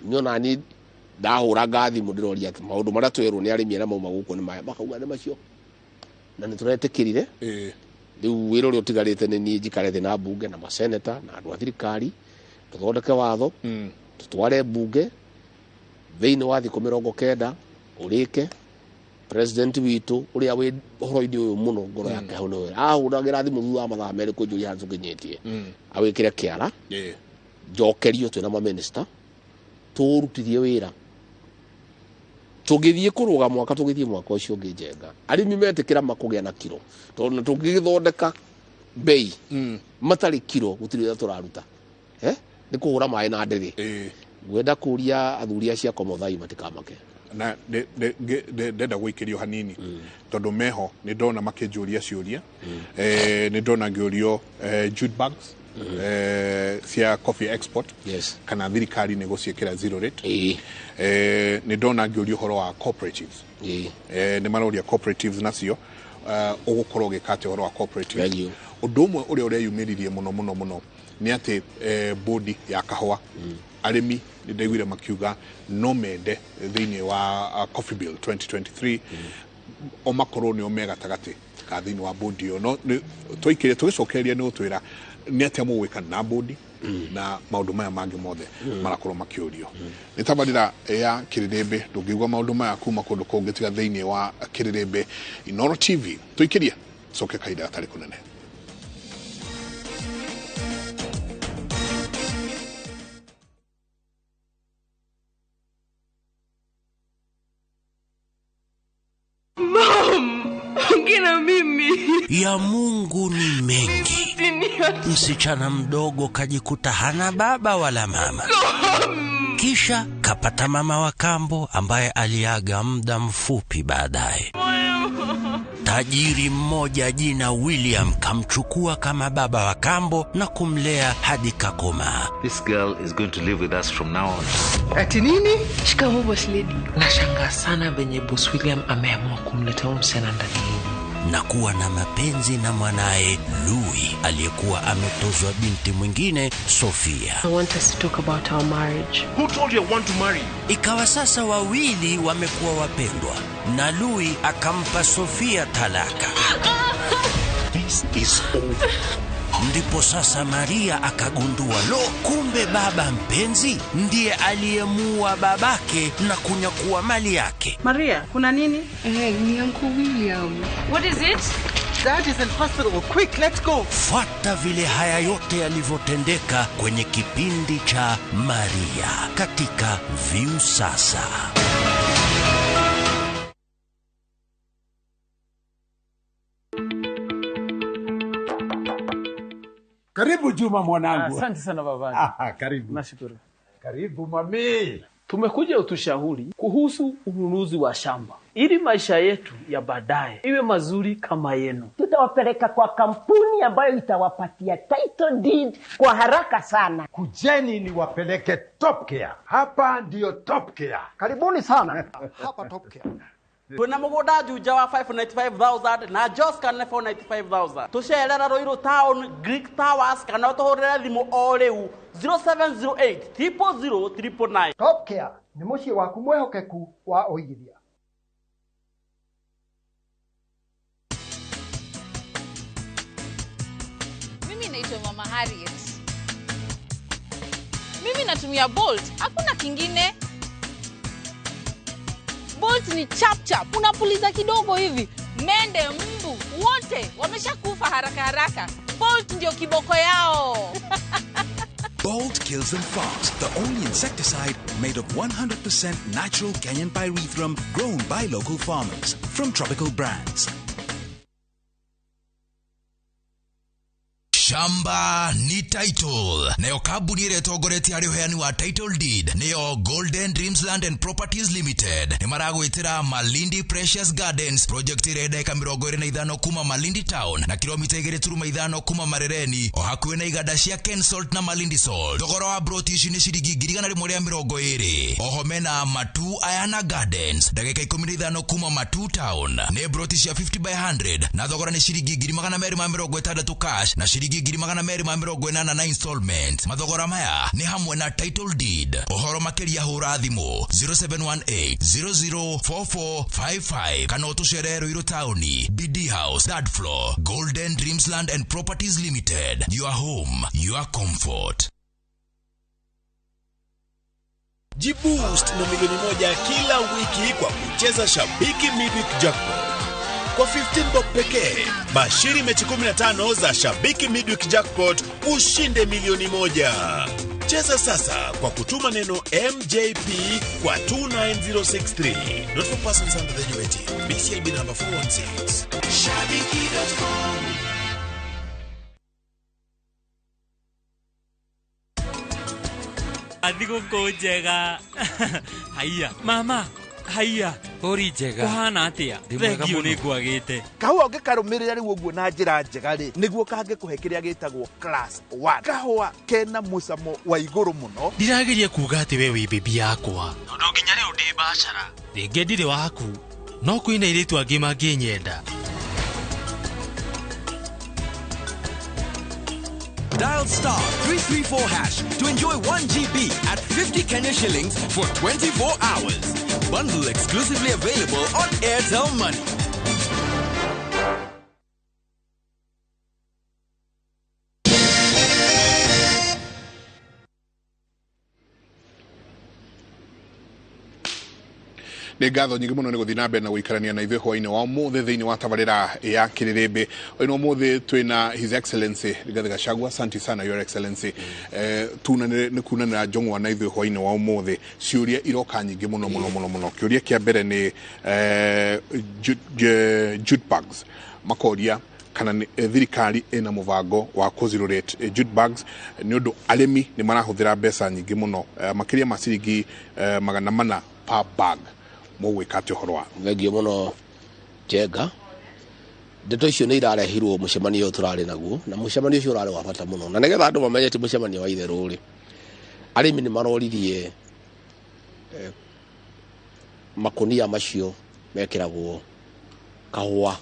Niĩ ona niĩ ndahũra ngathimũ ndĩroria atĩ maũndũ marĩa twerwo nĩ arĩmi arĩa mauma gũkũ nĩ maya, makauga nĩ macio, na nĩ tũretĩkĩrire. Rĩu wĩra ũrĩa ũtigarĩte nĩ niĩ njikare thĩ na mbunge na maseneta na andũ a thirikari, tũthondeke watho, tũtware mbunge thĩinĩ wa thikũ 90 ũrĩke. President witũ ũrĩa wĩ ũhoro-inĩ ũyũ mũno, ngoro yake hau nĩwe ahũragĩra thimũ thutha wa mathaa 2 kũnjũria harĩa tũkinyĩtie, awĩkĩre kĩara, njokerio twĩna maminista, tũrutithie wĩra. Tũngĩthiĩ kũrũga mwaka, tũgĩthiĩ mwaka ũcio ũngĩ, Njenga, arĩmi metĩkĩra makũgĩa na kiro, tondũ tũngĩgĩthondeka mbei matarĩ kiro, gũtirĩ wĩra tũraruta, nĩ kũhũra maĩ na ndĩrĩ. Ngwenda kũria athuri acio a Komothai matikamake. Na ndenda gũikĩrio hanini, tondũ meho nĩ ndona makĩnjũria ciũria, nĩ ndona ngĩũrio jute bags cia coffee export, kana thirikari nĩ gũciĩkĩra zero rate. Nĩ ndona ngĩũrio ũhoro wa cooperatives. Nĩ maroria cooperatives nacio, ũgũkorwo ũgĩka atĩa ũhoro wa cooperatives? Thank you. Ũndũ ũmwe ũrĩa ũreyumĩririe mũno mũno mũno nĩ atĩ bodi ya kahũa, arĩmi nĩ ndaiguire makiuga no mende thĩinĩ wa Coffee Bill 2023 o makorwo nĩo me gatagatĩ ka thĩinĩ wa bodi ĩyo. No twaikĩrie tũgĩcokereria nĩ ũtwĩra nĩ atĩa mũgwĩka na bodi na maũndũ maya mangĩ mothe marakorwo makĩũrio. Nĩ tabarĩra ya Kĩrĩrĩmbĩ, ndũngĩigua maũndũ maya kuma kũndũ kũngĩ tiga thĩinĩ wa Kĩrĩrĩmbĩ Inoro TV. Tũikĩrie coke kahinda gatarĩ kũnene. Mom, ongea na mimi. Ya Mungu ni mengi. Msichana mdogo kajikuta hana baba wala mama. Kisha kapata mama wa kambo ambaye aliaga muda mfupi baadaye. Tajiri mmoja jina William kamchukua kama baba wa kambo na kumlea hadi kakomaa. This girl is going to live with us from now on. Ati nini? Shikamoo boss lady. Nashangaa sana venye boss William ameamua kumleta huyu msichana ndani yenu. Na kuwa na mapenzi na mwanaye Louis aliyekuwa ametozwa binti mwingine Sofia. I want us to talk about our marriage. Who told you I want to marry you? Ikawa sasa wawili wamekuwa wapendwa na Louis akampa Sofia talaka. This is over. Ndipo sasa Maria akagundua, lo, kumbe baba mpenzi ndiye aliyemuua babake na kunyakua mali yake. Maria, kuna nini? Ni Uncle William. What is it? Dad is in hospital. Quick, let's go. Fuata vile haya yote yalivyotendeka kwenye kipindi cha Maria katika Viusasa. Karibu Juma mwanangu. Asante sana babangu. Karibu. Nashukuru. Karibu mami. Tumekuja utushauri kuhusu ununuzi wa shamba ili maisha yetu ya baadaye iwe mazuri kama yenu. Tutawapeleka kwa kampuni ambayo itawapatia title deed kwa haraka sana. Kujeni niwapeleke Top Care. Hapa ndiyo Top Care. Karibuni sana. Hapa Top Care. Twina mugunda Juja wa 595,000 na Joska nĩ 495,000. Tucerera Ruiru Town, Greek Towers kana utuhurire thimu o riu 0708 000 999. Top Care nĩ mũciĩ waku mwĩhokeku wa ũigithia. Mimi naitwa Mama Harriet. Mimi natumia Bolt, hakuna kingine. Bolt ni chap chap, unapuliza kidogo hivi, mende, mbu, wote wameshakufa haraka haraka. Bolt ndio kiboko yao. Bolt kills them fast, the only insecticide made of 100% natural Kenyan pyrethrum grown by local farmers from Tropical Brands. Shamba ni title. Nayo kambuni ĩrĩa ĩtongoretie harĩ ũheani wa title deed nĩyo Golden Dreams Land and Properties Limited. Nĩ maragwĩtĩra Malindi Precious Gardens project ĩrĩa ndagĩka 25 kuma Malindi Town na kilomita 2.5 kuma Marereni o hakuhĩ na iganda cia Kensalt na Malindi Salt. Thogora wa broti ici nĩ ciringi 120. Oho mena Matu Ayana Gardens ndagĩka 15 kuma Matu Town nĩ broti cia 50 by 100 na thogora nĩ ciringi 260 cash na ciringi 280 na installment. Mathogora maya nĩ hamwe na title deed. Ũhoro makĩria hũra thimũ 0718 004455 kana ũtũcerere Ruiru Town, BD House, third floor, Golden Dreams Land and Properties Limited. Your home, your comfort. Jiboost na milioni 1 kila wiki kwa kucheza Shabiki Midweek Jackpot. Kwa 15 bob pekee, bashiri mechi 15 za Shabiki Midweek Jackpot ushinde milioni 1. Cheza sasa kwa kutuma neno MJP kwa 29063. Not for persons under the age of 18. BCLB number 416. Shabiki.com. Thigũkũ njega. Haiya mama, haiya Hori njega. Kũhana atĩa? Thengiũ nĩ ngwagĩte. Kahũa ũngĩkarũmĩrĩra rĩu ũguo na njĩra njega rĩ, nĩguo kangĩkũhe kĩrĩa gĩtagwo class 1. Kahũa kena mũcamo wa igũrũ mũno. Ndirageria kuga atĩ we wĩ bibi yakwa. Tondũ nginya rĩu ndĩ bacara. Rĩngĩ ndirĩ waku. No kwĩna airĩtu angĩ mangĩnyenda. Dial star 334 hash to enjoy 1 GB at 50 Kenya shillings for 24 hours. Bundle exclusively available on Airtel Money. Nĩ ngatho nyingĩ mũno nĩ gũthiĩ na mbere na gũikarania na ithuĩ hwainĩ wa ũmũthĩ thĩinĩ wa tabarĩra ya Kĩrĩrĩmbĩ. Hwainĩ wa ũmũthĩ twĩna His Excellency Rigathi Gachagua. Asante sana, Your Excellency. Tunanĩre nĩ kunanĩra njong'wa na ithuĩ hwainĩ wa ũmũthĩ. Ciũria iroka nyingĩ mũno mũno mũno mũno. Kĩũria kĩa mbere nĩ jute bags, makoria kana thirikari ĩna mũbango wa kũ zero rate jute bags, nĩ ũndũ arĩmi nĩ marahũthĩra mbeca nyingĩ mũno, makĩria ma ciringi 400 per bag. Mũgwĩka atĩa ũhoro wa Thengio mũno, Njenga. Ndeto icio nĩ irarehirwo mũcemanio ũyũ tũrarĩ naguo, na mũcemanio ũcio ũrarĩ wa bata mũno, na nĩgetha andũ mamenye ti mũcemanio wa itherũ rĩ, arĩmi nĩ maroririe makũnia macio mekĩragwo kahũa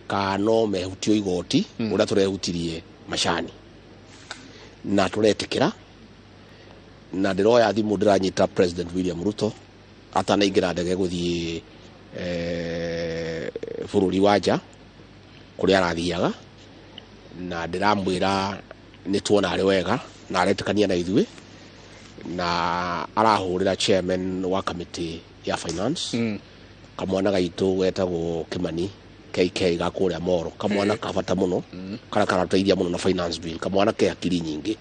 kana no mehutio igoti ũrĩa tũrehutirie macani, na tũretĩkĩra. Na ndĩroya thimũ, ndĩranyita President William Ruto atanaingĩra ndege gũthiĩ bũrũri wa nja kũrĩa arathiaga, na ndĩramwĩra nĩ tuona arĩ wega na aretĩkania na ithuĩ, na arahũrĩra chairman wa committee ya finance, kamwana gaitũ getagwo Kimani KK ga kũrĩa Moro, kamwana ka bata mũno, karĩa karatũteithia mũno na finance bill, kamwana ke hakiri nyingĩ,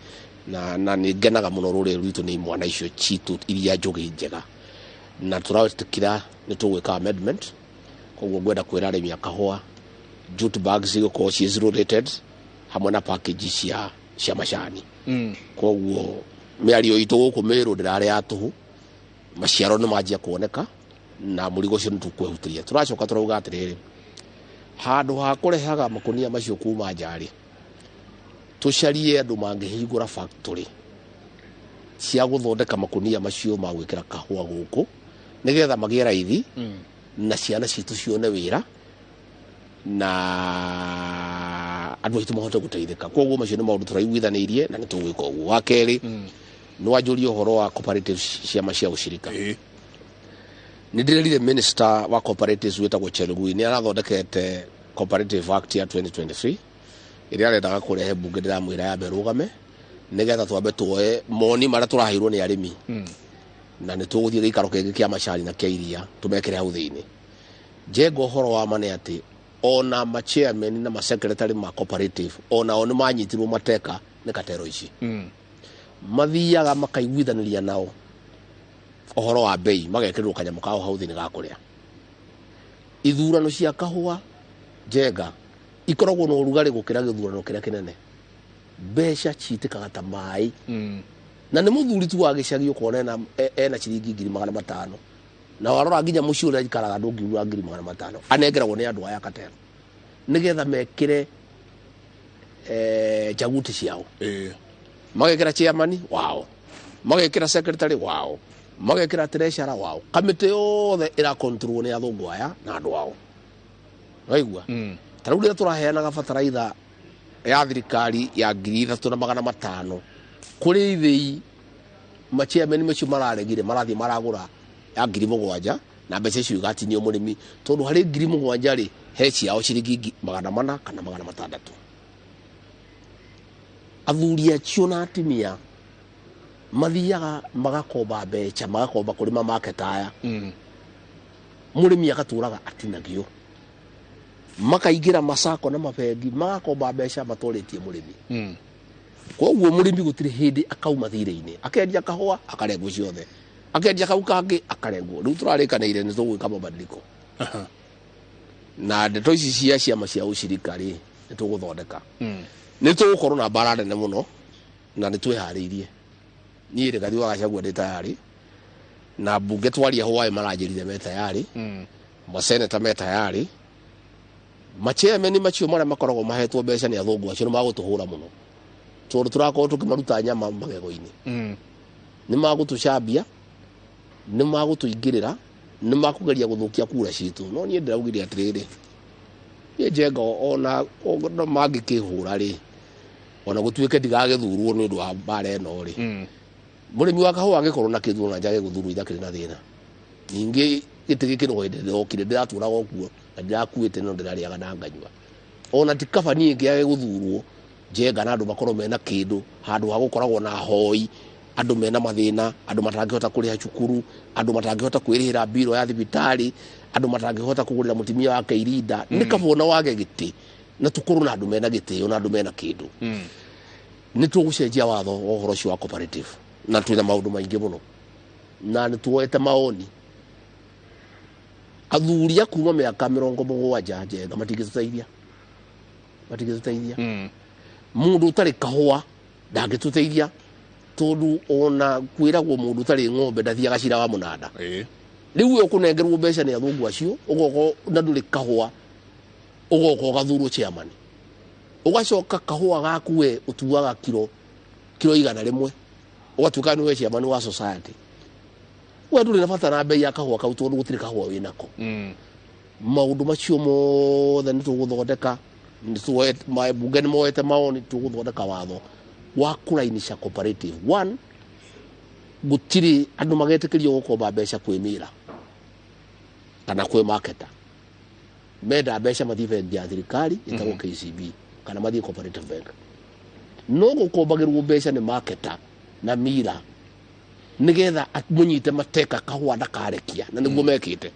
na nĩ ngenaga mũno rũrĩrĩ rwitũ nĩ imwana icio citũ iria njũgĩ njega, na tũretĩkĩra nĩ tũgwĩka amendment. Koguo ngwenda kwĩra arĩmi a kahũa, jute bags igũkorwo ciĩ zero rated hamwe na package cia macani. Koguo mĩario itũ gũkũ Mĩrũ ndĩrarĩ ya tũhũ, maciaro nĩ manjia kuoneka na mũrigo ũcio nĩ tũkwehutĩria. Tũracoka tũrauga atĩrĩrĩ, handũ ha kũrehaga makũnia macio kuma nja rĩ, tũcarie andũ mangĩhingũra factory cia gũthondeka makũnia macio ma gwĩkĩra kahũa gũkũ, nĩgetha magĩe raithi na ciana citũ cione wĩra na andũ aitũ mahote gũteithĩka. Koguo macio nĩ maũndũ tũraiguithanĩirie na nĩ tũgwĩka ũguo. Wa kerĩ, nĩ wanjũria ũhoro wa cooperatives, ciama cia ũshirika. Nĩ ndĩrerire minister wa cooperatives wĩtagwo Chelugui nĩ arathondekete Cooperative Act ya 2023 ĩrĩa arendaga kũrehe mbunge. Ndĩramwĩra yambe rũgame nĩgetha twambe tuoe moni marĩa tũraheirwo nĩ arĩmi, na nĩ tũgũthiĩ gĩikaro kĩngĩ kĩa macani na kĩa iria tũmekĩre hau thĩinĩ. Njenga, ũhoro wa ma nĩ atĩ ona ma-chairman na ma-secretary ma cooperative onao nĩ manyitirwo mateka nĩ katero ici. Mathiaga makaiguithanĩria nao ũhoro wa bei, magekĩrĩrwo kanyamũ kao hau thĩinĩ ga kũrĩa. Ithurano cia kahũa, Njenga, ikoragwo na ũrugarĩ gũkĩra gĩthurano kĩrĩa kĩnene. Mbeca citĩkaga ta maĩ, na nĩ mũthuri tu wa gĩcagi ũkona ena ciringi 500,000, na warora nginya mũciĩ ũrĩa aikaraga ndũngiura 500,000. Anengeragwo nĩ andũ aya katero nĩgetha mekĩre njaguti ciao, magekĩra chairman wao, magekĩra secretary wao, magekĩra treasurer wao. Kamĩtĩ yothe ĩrakontrolwo nĩ athũngũ aya na andũ ao, waigua? Ta rĩu rĩrĩa tũraheanaga bataraitha ya thirikari ya 3,500 kũrĩ ithĩi, machairman macio mararegire, marathiĩ maragũra ya 7,000, na mbeca icio igatinio mũrĩmi, tondũ harĩ 7,000 rĩ, he ciao ciringi 400 kana 600. Athuri acio na atumia mathiaga magakomba mbeca, magakomba kũrĩ mamaketa aya, mũrĩmi agatũraga atinagio, makaingĩra masako na mabengi, magakomba mbeca matwarĩtie mũrĩmi. Koguo mũrĩmi gũtirĩ hĩndĩ akauma thirĩ-inĩ. Akendia kahũa akarengwo ciothe, akendia kau kangĩ akarengwo. Rĩu tũrarĩkanĩire nĩ tũgwĩka mabadiliko, na ndeto ici cia ciama cia ũshirika rĩ, nĩ tũgũthondeka, nĩ tũgũkorwo na mbara nene mũno, na nĩ twĩharĩirie. Niĩ Rigathi wa Gachagua ndĩ tayari, na mbunge twaria hwaĩ maranjĩrire me tayari, maseneta me tayari. Machairman macio marĩa makoragwo mahetwo mbeca nĩ athũngũ acio nĩ magũtũhũra mũno, tondũ tũrakorwo tũkĩmaruta nyama magego-inĩ. Nĩ magũtũcambia, nĩ magũtũingĩrĩra, nĩ makũgeria gũthũkia kura citũ. No niĩ ndĩraugire atĩrĩrĩ, niĩ Njenga, ona mangĩkĩhũra rĩ, ona gũtuĩke ndigagĩthurwo nĩ ũndũ wa mbara ĩno rĩ, mũrĩmi wa kahũa angĩkorwo na kĩthurano na njage gũthurwo, ithakĩrĩ na thĩna. Ningĩ gĩtĩ gĩkĩ no hĩndĩ ndĩrokire, ndĩratũraga o kuo na ndĩrakuĩte, no ndĩrarĩaga na nganyua. Ona ti kaba niĩ ngĩage gũthurwo, Njenga, na andũ makorwo mena kĩndũ handũ ha gũkoragwo na hoi. Andũ mena mathĩna, andũ matangĩhota kũrĩha cukuru, andũ matangĩhota kwĩrĩhĩra mbiro ya thibitarĩ, andũ matangĩhota kũgũrĩra mũtumia wake irinda. Nĩ kaba ona wage gĩtĩ na tũkorwo na andũ mena gĩtĩo na andũ mena kĩndũ. Nĩ tũgũcenjia watho wa ũhoro ũcio wa cooperative, na twĩna maũndũ maingĩ mũno, na nĩ tuoete maoni. Athuri a kuma mĩaka 70 Njenga matingĩtũteithia, matingĩtũteithia. Mũndũ ũtarĩ kahũa ndangĩtũteithia, tondũ ona kwĩragwo mũndũ ũtarĩ ng'ombe ndathiaga cira wa mũnanda. Rĩu we ũkũnengerwo mbeca nĩ athũngũ acio, ũgoka na ndũrĩ kahũa, ũgoka ũgathurwo chairman, ũgacoka kahũa gaku we ũtuaga kiro 100, ũgatuĩka nĩwe chairman wa society. We ndũrĩ na bata na bei ya kahũa kau tondũ gũtirĩ kahũa wĩnako. Maũndũ macio mothe nĩ tũgũthondeka, mbunge nĩ moete maoni, tũgũthondeka watho wa kũrainisha cooperative. One, gũtirĩ andũ magetĩkĩrio gũkomba mbeca kwĩ mĩra kana kwĩ marketer. Menda mbeca mathiĩ bengi ya thirikari ĩtagwo KCB kana mathiĩ cooperative bank. No gũkombagĩrwo mbeca nĩ marketer na mira nigetha mũnyite mateka kahũa ndakarekia, na nĩguo mekĩte.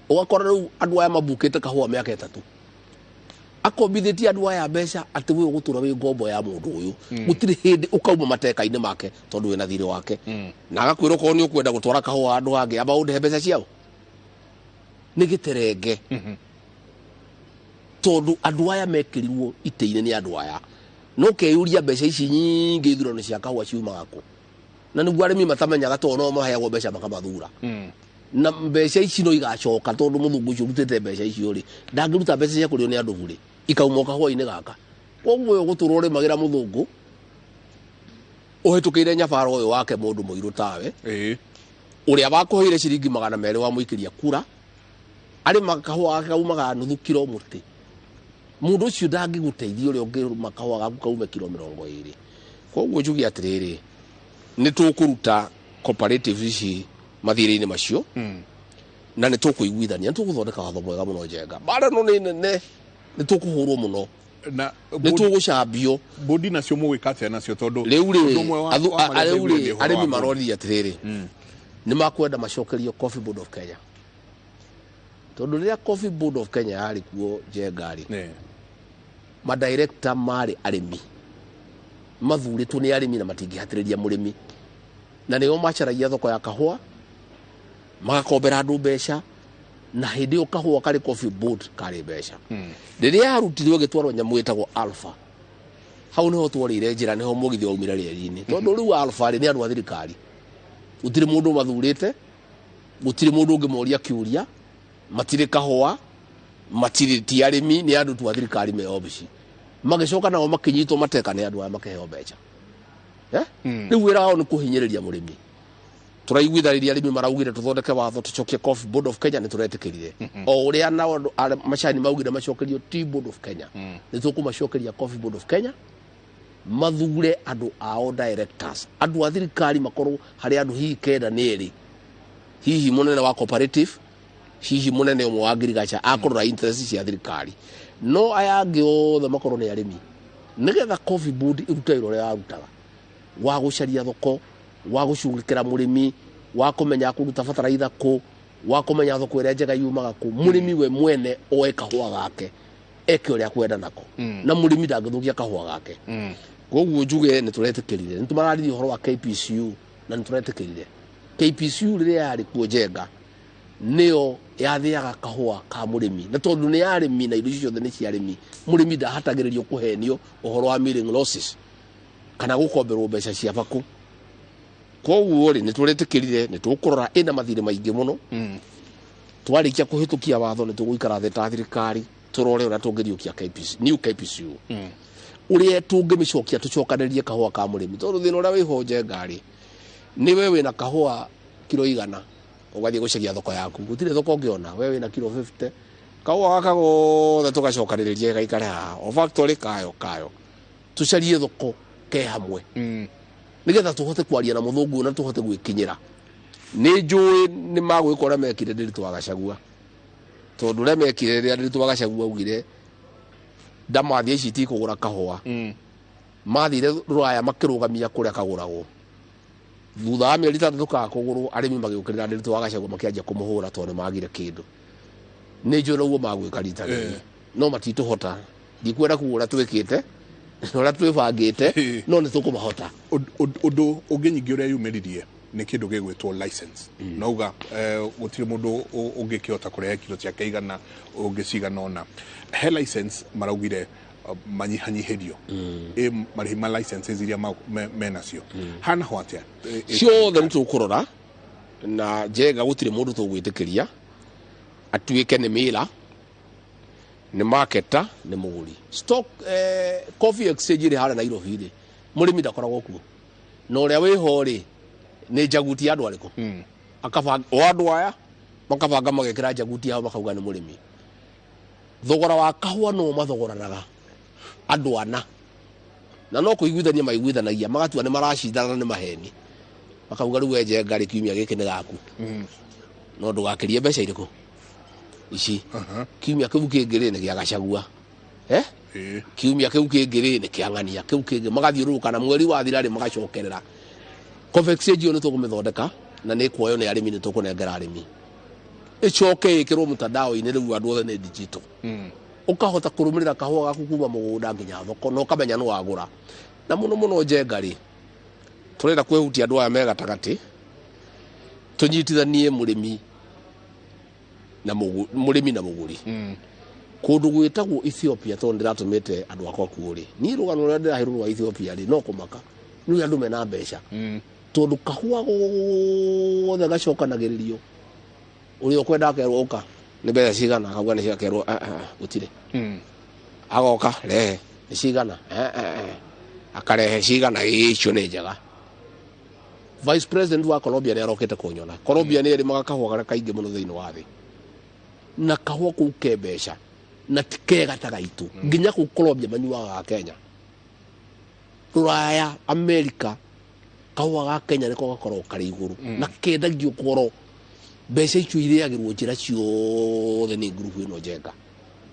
Ũgakora rĩu andũ aya mabukĩte kahũa mĩaka 3, akombithĩtie andũ aya mbeca atĩ we ũgũtũra wĩ ngombo ya mũndũ ũyũ, gũtirĩ hĩndĩ ũkauma mateka-inĩ make tondũ wĩna thirĩ wake, na agakwĩra okorwo nĩ ũkwenda gũtwara kahũa handũ hangĩ amba ũndĩhe mbeca ciao. Nĩ gĩterenge, tondũ andũ aya mekĩrirwo itĩ-inĩ nĩ andũ aya. No keyũria mbeca ici nyingĩ ithurano cia kahũa ciumaga kũ, na nĩguo arĩmi matamenyaga tondũ no maheagwo mbeca makamathura. Na mbeca ici no igacoka tondũ mũthũngũ ũcio ũrutĩte mbeca icio rĩ, ndangĩruta mbeca cia kũrĩo nĩ andũ burĩ, ikauma kahũa-inĩ gaka. Koguo we ũgũtũra ũrĩmagĩra mũthũngũ ũhĩtũkĩire nyabara ũyũ wake mũndũ mũirũ tawe, ũrĩa wakũheire ciringi 200 wamũikĩria kura, arĩmaga kahũa gake kaumaga nuthu kiro mũtĩ. Mũndũ ũcio ndangĩgũteithia ũrĩa ũngĩrũma kahũa gaku kaume kiro 20. Koguo njuge atĩrĩrĩ, nĩ tũkũruta cooperative ici mathirĩ-inĩ macio, na nĩ tũkũiguithania, nĩ tũgũthondeka watho mwega mũno Njenga. Mbara ĩno nĩ nene, nĩ tũkũhũrwo mũno, na nĩ tũgũcambio. Bodi nacio mũgwĩka atĩa nacio, tondũ rĩu rĩ arĩmi maroria atĩrĩrĩ, nĩ makwenda macokerio Coffee Board of Kenya, tondũ rĩrĩa Coffee Board of Kenya yarĩ kuo Njenga rĩ, madirector marĩ arĩmi, mathurĩtwo nĩ arĩmi na matingĩhatĩrĩria mũrĩmi, na nĩo macaragia thoko ya kahũa, magakombera andũ mbeca, na hĩndĩ ĩyo kahũa karĩ Coffee Board karĩ mbeca. Rĩrĩa yarutirwo ĩgĩtwarwo nyamũ ĩtagwo Alpha, hau nĩho tworĩire njĩra, nĩho mũgithi waumire rĩeri-inĩ, tondũ rĩu Alpha rĩ nĩ andũ a thirikari, gũtirĩ mũndũ mathurĩte, gũtirĩ mũndũ ũngĩmoria kĩũria, matirĩ kahũa, matirĩ ti arĩmi, nĩ andũ tu a thirikari me obici. Magĩcoka nao makĩnyitwo mateka nĩ andũ aya makĩheo mbeca. Rĩu wĩra wao nĩ kũhinyĩrĩria mũrĩmi. Tũraiguithanĩria arĩmi maraugire tũthondeke watho tũcokie Coffee Board of Kenya, nĩ tũretĩkĩrire. O ũrĩa nao andũ macani maugire macokerio Tea Board of Kenya, nĩ tũkũmacokeria Coffee Board of Kenya, mathure andũ ao directors, andũ a thirikari makorwo harĩ andũ hihi 9 nĩ 2, hihi mũnene wa cooperative, hihi mũnene ũmwe wa ngirigaca akũrora interest cia thirikari, no aya angĩ othe makorwo nĩ arĩmi, nĩgetha Coffee Board ĩrute wĩra ũrĩa yarutaga wa gũcaria thoko, wa gũcugĩkĩra mũrĩmi, wa kũmenya kũruta bataraitha kũ, wa kũmenya thoko ĩrĩa njega yumaga kũ. Mũrĩmi we mwene oe kahũa gake eke ũrĩa akwenda nako, na mũrĩmi ndangĩthũkia kahũa gake. Koguo njuge nĩ tũretĩkĩrire, nĩ tũmararirie ũhoro wa KPCU na nĩ tũretĩkĩrire. KPCU rĩrĩa yarĩ kuo Njenga, nĩyo yathĩaga kahũa ka mũrĩmi, na tondũ nĩ arĩmi na indo icio ciothe nĩ cia arĩmi, mũrĩmi ndahatagĩrĩrio kũhenio ũhoro wa milling losses kana gũkomberwo mbeca cia baku. Koguo rĩ nĩ tũretĩkĩrire, nĩ tũkũrora ĩna mathirĩ maingĩ mũno. Twarĩkia kũhĩtũkia watho nĩ tũgũikara thĩ ta thirikari tũrore ũrĩa tũngĩriũkia KPC, new KPCU, ũrĩa tũngĩmĩcokia tũcokanĩrie kahũa ka mũrĩmi, tondũ thĩna ũrĩa wĩho Njenga rĩ, nĩ we wĩna kahũa kiro 100 ũgathiĩ gũcaria thoko yaku, gũtirĩ thoko ũngĩona, we wĩna kiro 50, kahũa gaka gothe tũgacokanĩrĩria gaikare haha o factory kayo kayo, tũcarie thoko ke hamwe, nĩgetha tũhote kwaria na mũthũngũ na tũhote gwĩkinyĩra. Nĩ njũĩ nĩ magwĩka ũrĩa mekire Ndiritu wa Gachagua, tondũ ũrĩa mekire rĩrĩa Ndiritu wa Gachagua augire ndamathia ici itikũgũra kahũa, mathire Rũraya makĩrũgamia kũrĩa kagũragwo, Thutha wa mĩeri 6 ka kũgũrwo arĩmi magĩũkĩrĩra Ndiritu wa Gachagua makĩanjia kũmũhũra tondũ nĩmagire kĩndũ. Nĩ njũĩ noguo magwĩka rita rĩrĩ no matitũhota. Ndikwenda kuga ũrĩa twĩkĩte na ũrĩa twĩbangĩte no nĩ tũkũmahota. Ũndũ ũngĩ nyingĩ ũrĩa yumĩririe nĩ kĩndũ gĩgwĩtwo license. Nauga gũtirĩ mũndũ ũngĩkĩhota kũrehe kiro ciake igana ũngĩ cigana ũna. He license maraugire manyihanyihĩrio marĩhi ma licenses iria menacio hana ho atĩa? Ciothe nĩ tũkũrora na Njenga gũtirĩ mũndũ tũgwĩtĩkĩria atuĩke nĩ mĩra nĩ marketer nĩ mũgũri. Stock coffee exchange ĩrĩ harĩa Nairobi rĩ, mũrĩmi ndakoragwo kuo na ũrĩa wĩho rĩ nĩ njaguti ya andũ arĩkũ? Akabanga o andũ aya makabanga magekĩra njaguti yao makauga nĩ mũrĩmi. Thogora wa kahũa no mathogoranaga andũ ana na no kũiguithania maiguithanagia magatua nĩ maracindana nĩ maheni makauga rĩu we Njenga rĩ kiumia gĩkĩ nĩ gaku no ndũgakĩrie mbeca irĩkũ ici. Kiumia kĩu kĩngĩ rĩ nĩ gĩa Gachagua, kiumia kĩu kĩngĩ rĩ nĩ kĩa Ng'ania, kĩu kĩngĩ magathiũrũrũka na mweri wathira rĩ magacokerera. Coffee exchange ĩyo nĩ tũkũmĩthondeka na nĩ ĩkuoywo nĩ arĩmi nĩ tũkũnengera arĩmi ĩcoke ĩkĩrwo mtandao-inĩ rĩu andũ othe nĩ digital. Ũkahota kũrũmĩrĩra kahũa gaku kuma mũgũnda nginya thoko na ũkamenya nĩ wagũra. Na mũno mũno Njenga rĩ tũrenda kwĩhutia andũ aya me gatagatĩ tũnyitithanie mũrĩmi na mũrĩmi na mũgũri. Kũndũ gwĩtagwo Ethiopia tondũ ndĩratũmĩte andũ akwa kuo rĩ, niĩ rũgano rũrĩa ndĩraheirwo rwa Ethiopia rĩ no kũmaka nĩ andũ mena mbeca tondũ kahũa gothe gacokanagĩrĩrio ũrĩa ũkwenda akerwo ũka nĩ mbeca cigana akauga nĩ ciakerwo gũtirĩ. Agoka rehe nĩ cigana akarehe cigana icio nĩ njega. Vice President wa Colombia nĩ arokĩte kũnyona. Colombia nĩ ĩrĩmaga kahũa karĩa kaingĩ mũno thĩinĩ wa thĩ na kahũa kũu ke mbeca na ti kega ta gaitũ. Nginya kũu Colombia manyuaga ga Kenya. Rũraya America kahũa ga Kenya nĩko gakoragwo karĩ igũrũ na kendagio goro. Mbeca icio irĩagĩrwo njĩra ciothe nĩ ngurubu ĩno Njenga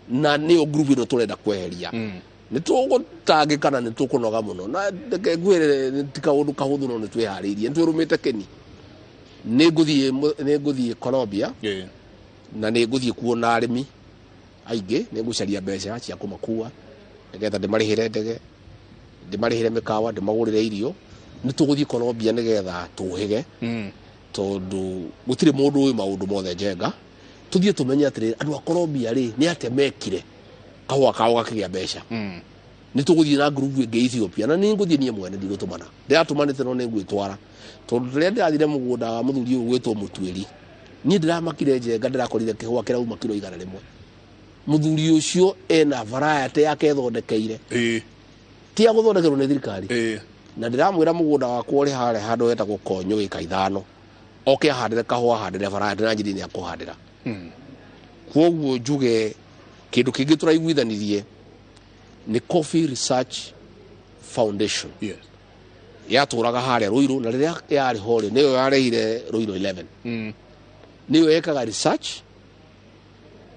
na nĩyo ngurubu ĩno tũrenda kweheria. Nĩ tũgũtangĩka na nĩ tũkũnoga mũno na reke ngwĩre ti kaũndũ kahũthũ no nĩ twĩharĩirie nĩ twĩrũmĩte kĩni. Nĩ ngũthiĩ Colombia na nĩ ngũthiĩ kuona arĩmi aingĩ, nĩ ngũcaria mbeca cia kũmakua nĩgetha ndĩmarĩhĩre ndege, ndĩmarĩhĩre mĩkawa, ndĩmagũrĩre irio. Nĩ tũgũthiĩ Colombia nĩgetha tũhĩge tondũ gũtirĩ mũndũ ũĩ maũndũ mothe Njenga. Tũthiĩ tũmenye atĩrĩrĩ andũ a Colombia rĩ nĩ atĩa mekire kahũa kao gakĩgĩa mbeca. Nĩ tũgũthiĩ na ngurubu ĩngĩ Ethiopia na nĩ ngũthiĩ niĩ mwene ndigũtũmana ndĩratũmanĩte no nĩ ngwĩtwara tondũ rĩrĩa ndĩrathire mũgũnda wa mũthuri ũyũ gwĩtwo Mũtuĩri niĩ ndĩramakire Njenga ndĩrakorire kĩhũa kĩrauma kiro 100. Mũthuri ũcio ena variety yake ethondekeire ti ya gũthondekerwo nĩ thirikari. Na ndĩramwĩra mũgũnda wakwa ũrĩ harĩa handũ hetagwo Konyo ĩka 5 oke ahandĩre kahũa ahandĩre variety na njĩra nĩ akũhandĩra. Kwoguo njuge kĩndũ kĩngĩ tũraiguithanirie nĩ Coffee Research Foundation. Yatũraga harĩa Ruiru na rĩrĩa yarĩ ho rĩ nĩyo yarehire Ruiru 11. Nĩyo ĩkaga research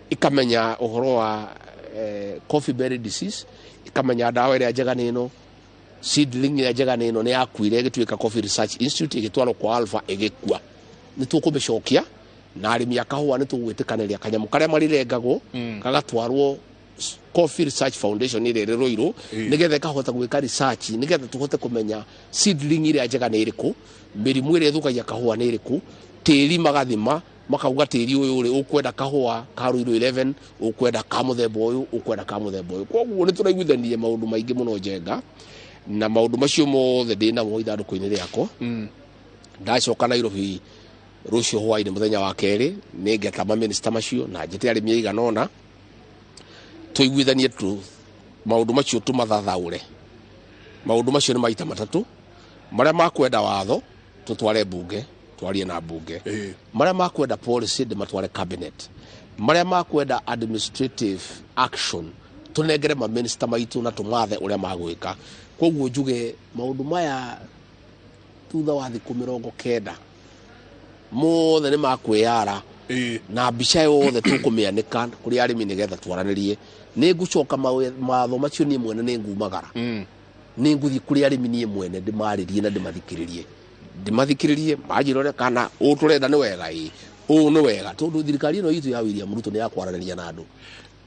ikamenya ũhoro wa coffee berry disease, ikamenya ndawa ĩrĩa njega nĩ ĩno, seedling ĩrĩa njega nĩ ĩno. Nĩ yakuire ĩgĩtuĩka Coffee Research Institute ĩgĩtwarwo kwa Alpha ĩgĩkua. Nĩ tũkũmĩcokia na arĩmi a kahũa nĩ tũgwĩtĩkanĩria kanyamũ karĩa marĩrengagwo gagatwarwo Coffee Research Foundation ĩrĩa ĩrĩ Ruiru nĩgetha ĩkahota gwĩka research nĩgetha tũhote kũmenya seedling ĩrĩa njega nĩ ĩrĩkũ, mĩrimũ ĩrĩa ĩthũkagia kahũa nĩ ĩrĩkũ, tĩri magathima makauga tĩri ũyũ rĩ ũkwenda kahũa ka Ruiru 11 ũkwenda ka mũthemba ũyũ ũkwenda ka mũthemba ũyũ. Kwoguo nĩ tũraiguithanirie maũndũ maingĩ mũno Njenga na maũndũ macio mothe ndĩ namo ithandũkũ-inĩ rĩakwa. Ndacoka Nairobi rũciũ hwaĩ-inĩ mũthenya wa kerĩ nĩ ngeta mamĩnĩsta macio na njĩte arĩmi aigana ũna tũiguithanie tu maũndũ macio tũmathathaũre. Maũndũ macio nĩ maita matatũ marĩa makwenda watho tũtware mbunge twarie na mbunge, marĩa makwenda policy ndĩmatware cabinet, marĩa makwenda administrative action tũnengere mamĩnĩsta maitũ na tũmathe ũrĩa magwĩka. Kwoguo njuge maũndũ maya thutha wa thikũ 90 mothe nĩ makwĩyara na mbica yothe tũkũmĩanĩka kũrĩ arĩmi nĩgetha twaranĩrie. Nĩ ngũcoka mawatho macio niĩ mwene nĩ ngumagara, nĩ ngũthiĩ kũrĩ arĩmi niĩ mwene ndĩmarĩrie na ndĩmathikĩrĩrie. Ndimathikĩrĩrie manjĩra ũrĩa kana ũũ tũrenda nĩ wega ĩ ũũ nĩ wega tondũ thirikari ĩno itũ ya William Ruto nĩ ya kwaranĩria na andũ.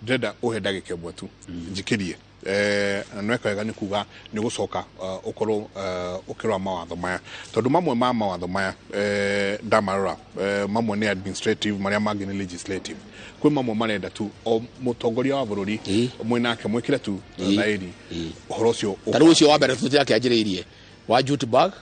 Ndĩrenda ũhe ndagĩka ĩmwe tu njikĩrie na nĩweka wega nĩ kuga nĩ gũcoka ũkorwo ũkĩrora mawatho maya tondũ mamwe ma mawatho maya ndamarora mamwe nĩ administrative marĩa mangĩ nĩ legislative. Kwĩ mamwe marenda tu o mũtongoria wa bũrũri mwĩnake mwĩkĩre tu thaĩri ũhoro ũcio. Ta rĩu ũcio wa mbere tũtiakĩanjĩrĩirie wa jute bag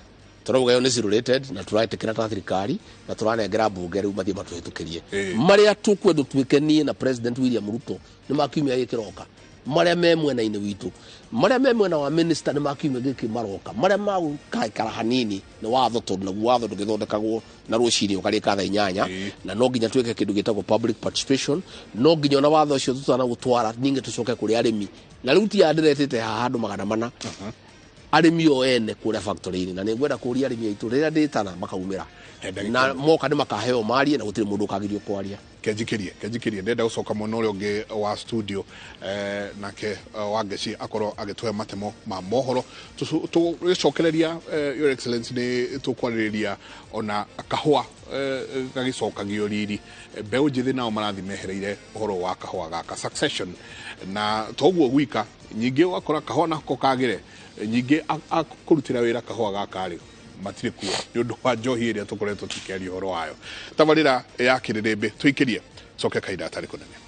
tũrauga ĩyo nĩ zero rated na tũretĩkĩra ta thirikari na tũranengera mbunge rĩu mathiĩ matũhĩtũkĩrie marĩa tũkwenda tuĩke niĩ na President William Ruto nĩ ma kiumia gĩkĩ marĩa me mwena-inĩ witũ marĩa me mwena wa minister nĩ ma kiumia gĩkĩ maroka marĩa magũkaikara hanini nĩ watho tondũ naguo watho ndũgĩthondekagwo na rũcinĩ ũkarĩka thaa 8 na no nginya twĩke kĩndũ gĩtagwo public participation no nginya ona watho ũcio tũtanagũtwara ningĩ tũcoke kũrĩ arĩmi na rĩu ti aya ndĩretĩte haha andũ 400 arĩmi o ene kũrĩa factory-inĩ na nĩngwenda kũria arĩmi aitũ rĩrĩa ndĩtana makaumĩra na moka nĩ makaheo marie na gũtirĩ mũndũ ũkagirio kwaria. Kenjikirie ndenda gũcoka mwena ũrĩa ũngĩ wa studio nake Wangeci akorwo agĩtũhe matemo ma mohoro tũgĩcokereria Your Excellency nĩ tũkwarĩrĩria ona kahũa gagĩcokagio riri mbeũ njĩthĩ nao marathiĩ mehereire ũhoro wa kahũa gaka succession na toguo gwika nyingĩ ũgakora kahũa nako kagĩre nyingĩ akũrutĩra wĩra kahũa gaka rĩ matirĩ kuo nĩ ũndũ wa njohi ĩrĩa tũkoretwo tũkĩaria ũhoro wayo. Tabarĩra ya Kĩrĩrĩmbĩ tũikĩrie coke kahinda gatarĩ kũnene.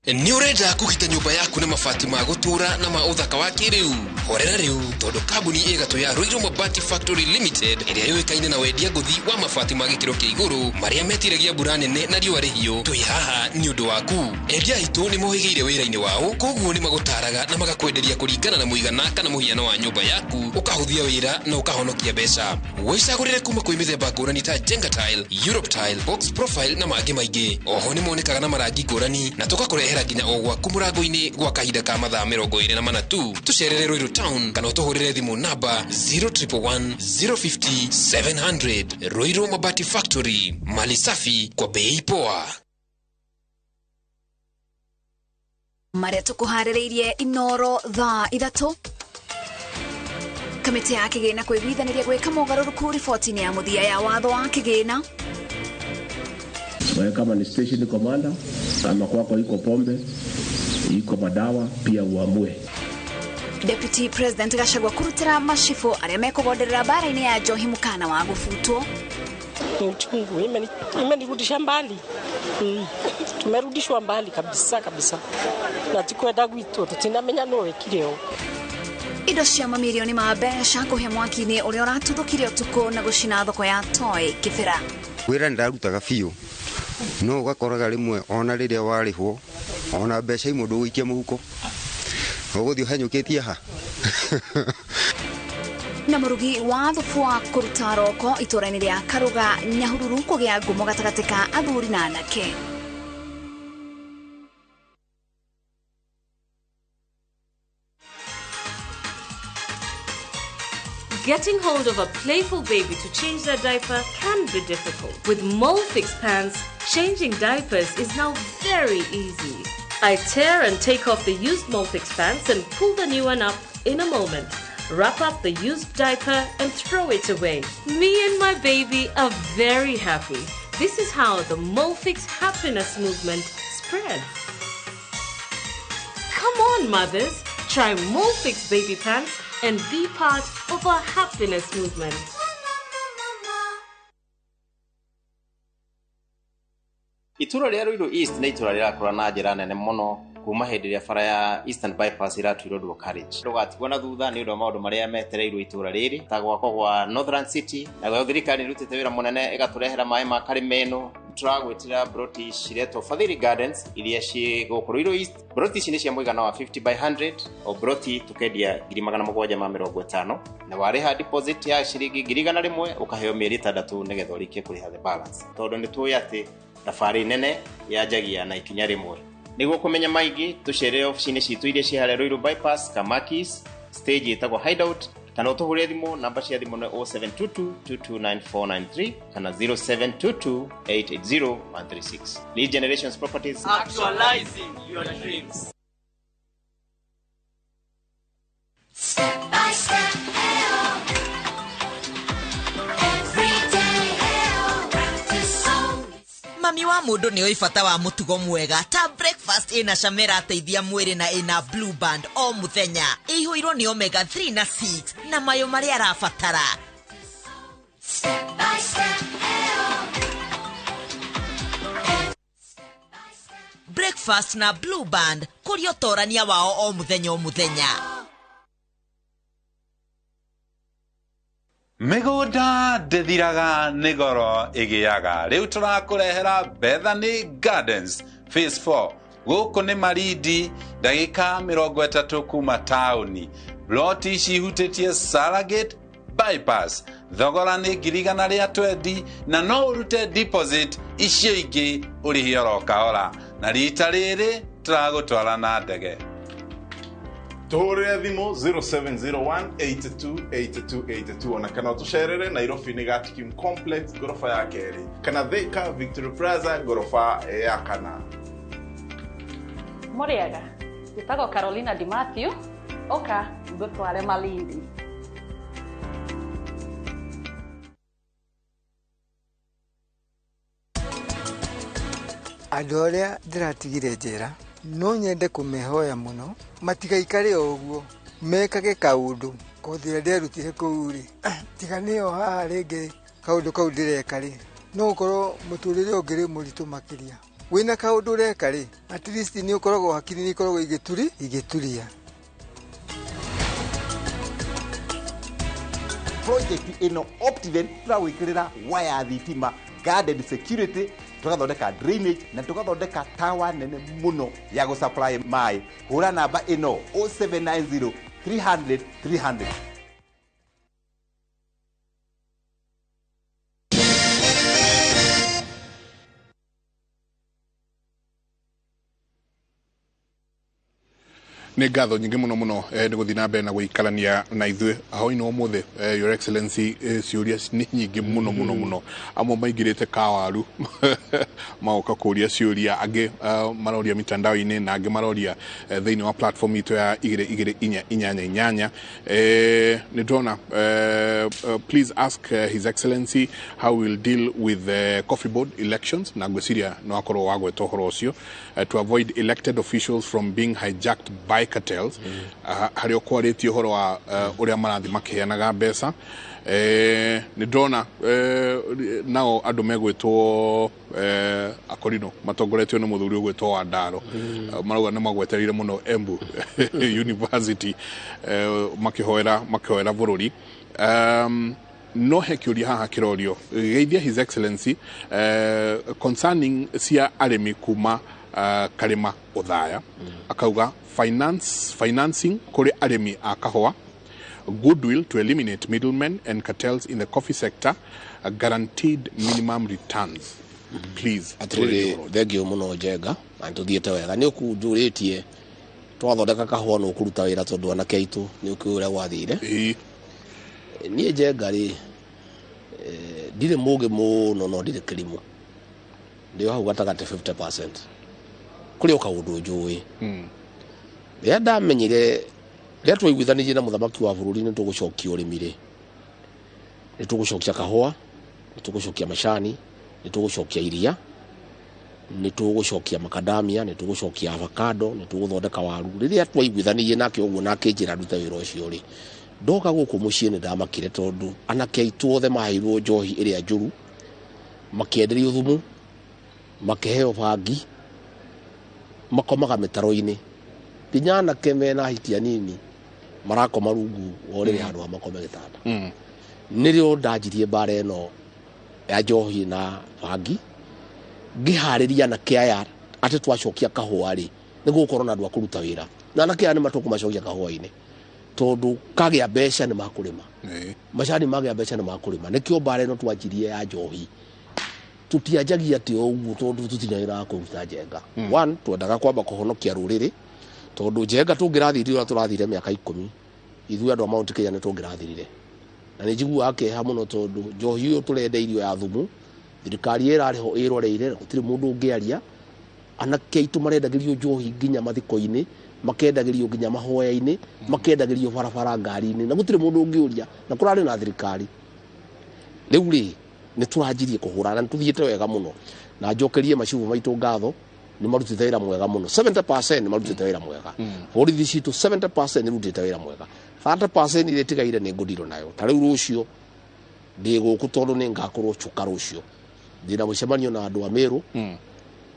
Nĩ ũrenda kũgita nyũmba yaku na mabati ma gũtũũra na ma ũthaka wa kĩrĩu horera rĩu tondũ kambuni ĩgatũ ya Ruiru Mabati Factory Limited ĩrĩa yũĩkaine na wendia ngũthi wa mabati ma gĩkĩro kĩa igũrũ marĩa metiragia mbura nene na riũa rĩhiũ twĩ haha nĩ ũndũ waku. Endia aitũ nĩ mohĩgĩire wĩra-inĩ wao koguo nĩ magũtaraga na magakwenderia kũringana na mũigana kana mũhiano wa nyũmba yaku ũkahũthia wĩra na ũkahonokia mbeca. Wĩcagũrĩre kuma kwĩ mĩthemba ngũrani ta Jenga Tile, Europe Tile, Box Profile na mangĩ maingĩ. Oho nĩ monekaga na marangi ngũrani na tũgakũrehera nginya o gwaku mũrango-inĩ gwa kahinda ka mathaa 24 tu. Tũcerere Ruiru Town kana ũtũhũrĩre thimũ namba 0111 050 700. Ruiru Mabati Factory, mali safi kwa bei poa. Marĩa tũkũharĩrĩirie Inoro thaa 3 kamĩtĩ ya kĩgĩna kwĩguithanĩria gwĩka mogarũrũku riboti-inĩ ya mũthia ya watho wa kĩgĩna. Wewe kama ni station commander, kama kwako iko pombe, iko madawa, pia uamue. Deputy President Gachagua kurutira macibu arĩa mekũgonderera bara-inĩ ya njohi mũkana wa gũbutwo. Ni uchungu, imenirudisha mbali. Tumerudishwa mbali kabisa kabisa. Na tukwenda gwitũ tutinamenya no wekire ũũ. Indo cia mamirioni ma mbeca kũhĩa mwaki-inĩ ũrĩa ũratuthũkire ũtukũ na gũcina thoko ya Toi Kĩbĩra. Wĩra ndarutaga biũ no ũgakoraga rĩmwe ona rĩrĩa warĩhwo ona mbeca imwe ndũgũikia mũhuko ũgũthiĩ ũhanyũkĩtie ha. Na mũrugi wa thubu wa kũruta roko itũra-inĩ rĩa Karuga Nyahururu kũgĩa ngumo gatagatĩ ka athuri na anake. Getting hold of a playful baby to change their diaper can be difficult. With Molfix pants, changing diapers is now very easy. I tear and take off the used Molfix pants and pull the new one up in a moment. Wrap up the used diaper and throw it away. Me and my baby are very happy. This is how the Molfix happiness movement spreads. Come on, mothers, try Molfix baby pants and be part of our happiness movement. Itũra rĩa Ruiru East nĩ itũra rĩrakũra na njĩra nene mũno kuma hĩndĩ ĩrĩa bara ya Eastern Bypass ĩratuirwo dual carriage. Ndũgatigwo na thutha nĩ ũndũ wa maũndũ marĩa metereirwo itũra rĩrĩ ta gwakwo gwa Northern City. Nayo thirikari nĩrutĩte wĩra mũnene ĩgatũrehera maĩ ma Karimeno. Tũragwĩtĩra broti ciretwo Fadhili Gardens iria ciĩ gũkũ Ruiru East. Broti ici nĩ cia mũigana wa 50 by 100 o broti tũkendia 750 na warĩha deposit ya ciringi 100,000 ũkaheo mĩeri 6 nĩgetha ũrĩkie kũrĩha the balance, tondũ nĩ tũĩ atĩ thabarĩ nene yanjagia na ikinya rĩmwe. Nĩguo kũmenya maingĩ tũcerere obici-inĩ citũ iria ciĩ harĩa Ruiru Bypass, Kamakis, stage ĩtagwo Hideout, kana ũtũhũrĩre thimũ namba cia thimũ nĩ 0722 229493 kana 0722 880 136. Lead Generations Properties, actualizing your dreams. Mami wa mũndũ nĩ oĩ bata wa mũtugo mwega ta breakfast ĩna cama ĩrateithia mwĩrĩ na ĩna Blue Band o mũthenya, ĩihũirwo nĩ omega 3 na 6 na mayo marĩa arabatara. Step by step, Breakfast na Blue Band kũria ũtorania wao o mũthenya o mũthenya. Mĩgũnda ndĩthiraga nĩ goro ĩgĩaga. Rĩu tũrakũrehera Bethany Gardens Phase 4. Gũkũ nĩ Malindi, ndagĩka 30 kuma taũni. Ploti ici ihutĩtie Saragate Bypass. Thogora nĩ 120,000 na no ũrute deposit icio ingĩ ũrĩhe oro kahora. Na rita rĩrĩ tũragũtwara na ndege. Tũhũrĩre thimũ 0701 82 82 82 ona kana ũtũcerere Nairobi nĩ Gatikim Complex ngoroba ya kerĩ kana Thika Victory Plaza ngoroba ya kana. Mũrĩega, njĩtagwo Carolina Di Matthew, ũka ngũtware Malindi. Andũ arĩa ndĩratigire njera no nyende kũmehoya mũno matigaikare o ũguo, mekage kaũndũ kothi ĩrĩa nderutire kũu rĩ, tiga nĩyo haha rĩngĩ kaũndũ kau ndĩreka rĩ, no ũkorwo mũtũrĩre ũngĩrĩ mũritũ makĩria. Wĩna kaũndũ ũreka rĩ, at least nĩ ũkoragwo hakiri nĩ ikoragwo igĩturia. Project ĩno Optiven tũragwĩkĩrĩra waya thitima, garden security, tũgathondeka drainage na tũgathondeka tower nene mũno ya gũsupply maĩ. Hũra namba ĩno 0790 300 300. Nĩ ngatho nyingĩ mũno mũno nĩ gũthiĩ na mbere na gũikarania na ithuĩ hwaĩ-inĩ wa ũmũthĩ. Your Excellency, ciũria nĩ nyingĩ mũno mũno mũno. Amwe maingĩrĩte kawaru magoka kũria ciũria, angĩ maroria mitandao-inĩ na angĩ maroria thĩinĩ wa platform itũ ya 22488. Nĩ ndona please ask His Excellency how we will deal with the coffee board elections, na ngwĩciria no akorwo wagweta ũhoro ũcio, to avoid elected officials from being hijacked by cartels. Harĩa ũkwarĩtie ũhoro wa ũrĩa marathiĩ makĩheanaga mbeca. Nĩ ndona nao andũ megwĩtwo akorino matongoretio nĩ mũthuri ũgwĩtwo Wandaro, marauga nĩ magwetereire mũno Embu University, makĩhoera bũrũri. No he kĩũria haha kĩrorio geithia His Excellency concerning cia arĩmi kuma Karĩma Othaya. Akauga financing kũrĩ arĩmi a kahũa, goodwill to eliminate middlemen and cartels in the coffee sector, guaranteed minimum returns. Please. Atĩrĩrĩ, thengio mũno Njenga, na nĩtũthiĩte wega. Nĩ ũkũnjũrĩtie twathondeka kahũa nĩ ũkũruta wĩra tondũ anake aitũ nĩ ũkĩũĩ ũrĩa gwathire. Niĩ Njenga rĩ, ndirĩ mũgĩ mũno no ndirĩ kĩrimũ. Ndĩ o hau gatagatĩ 50%. Kũrĩ o kaũndũ njũĩ. Rĩrĩa ndamenyire, rĩrĩa twaiguithanirie na mũthamaki wa bũrũri nĩ tũgũcokia ũrĩmi rĩ, nĩ tũgũcokia kahũa, nĩ tũgũcokia macani, nĩ tũgũcokia iria, nĩ tũgũcokia macadamia, nĩ tũgũcokia avocado, nĩ tũgũthondeka waru. Rĩrĩa twaiguithanirie nake ũguo na akĩnjĩra ndute wĩra ũcio rĩ, ndoka gũkũ mũciĩ nĩ ndamakire tondũ anake aitũ othe maheirwo njohi ĩrĩa njũru, makĩenderio thumu, makĩheo bangi, makomaga mĩtaro-inĩ. Nginya anake mena hiki anini marakoma rungu wa ũrĩrĩ handũ ha makome gĩtanda. Nĩrĩo ndanjirie mbara ĩno ya njohi na bangi, ngĩharĩria anake aya atĩ twacokia kahũa rĩ, nĩ gũgũkorwo na andũ a kũruta wĩra. Na anake aya nĩ matũkũmacokia kahũa-inĩ tondũ kagĩa mbeca nĩ makũrĩma, macani magĩa mbeca nĩ makũrĩma. Nĩkĩo mbara ĩno twanjirie ya njohi. Tũtianjagia atĩ o ũguo tondũ tũtirĩ wĩra wa kũruta Njenga. One, twendaga kwamba kũhonokia rũrĩrĩ tondũ Njenga tũngĩrathirire ũrĩa tũrathire mĩaka 10 ithuĩ andũ a Mount Kenya nĩ tũngĩrathirire. Na nĩ njiguaga kĩeha mũno tondũ njohi ĩyo tũrendeirio ya thumu, thirikari ĩrarĩ ho ĩroreire, gũtirĩ mũndũ ũngĩaria. Anake aitũ marendagĩrio njohi nginya mathiko-inĩ, makendagĩrio nginya mahoya-inĩ, makendagĩrio barabara ngari-inĩ, na gũtirĩ mũndũ ũngĩũria, na kũrarĩ na thirikari. Rĩu rĩ, nĩ tũranjirie kũhũrana, nĩ tũthiĩte wega mũno. Na njokerie macibũ maitũ ngatho nĩ marutĩte wĩra mwega mũno. 70% nĩ marutĩte wĩra mwega. Borithi citũ 70% nĩ irutĩte wĩra mwega. 30% iria itigaire nĩ ngũndirwo nayo. Ta rĩu rũciũ ndĩ gũkũ tondũ nĩ ngakorwo Chuka rũciũ. Ndĩna mũcemanio na andũ a Meru,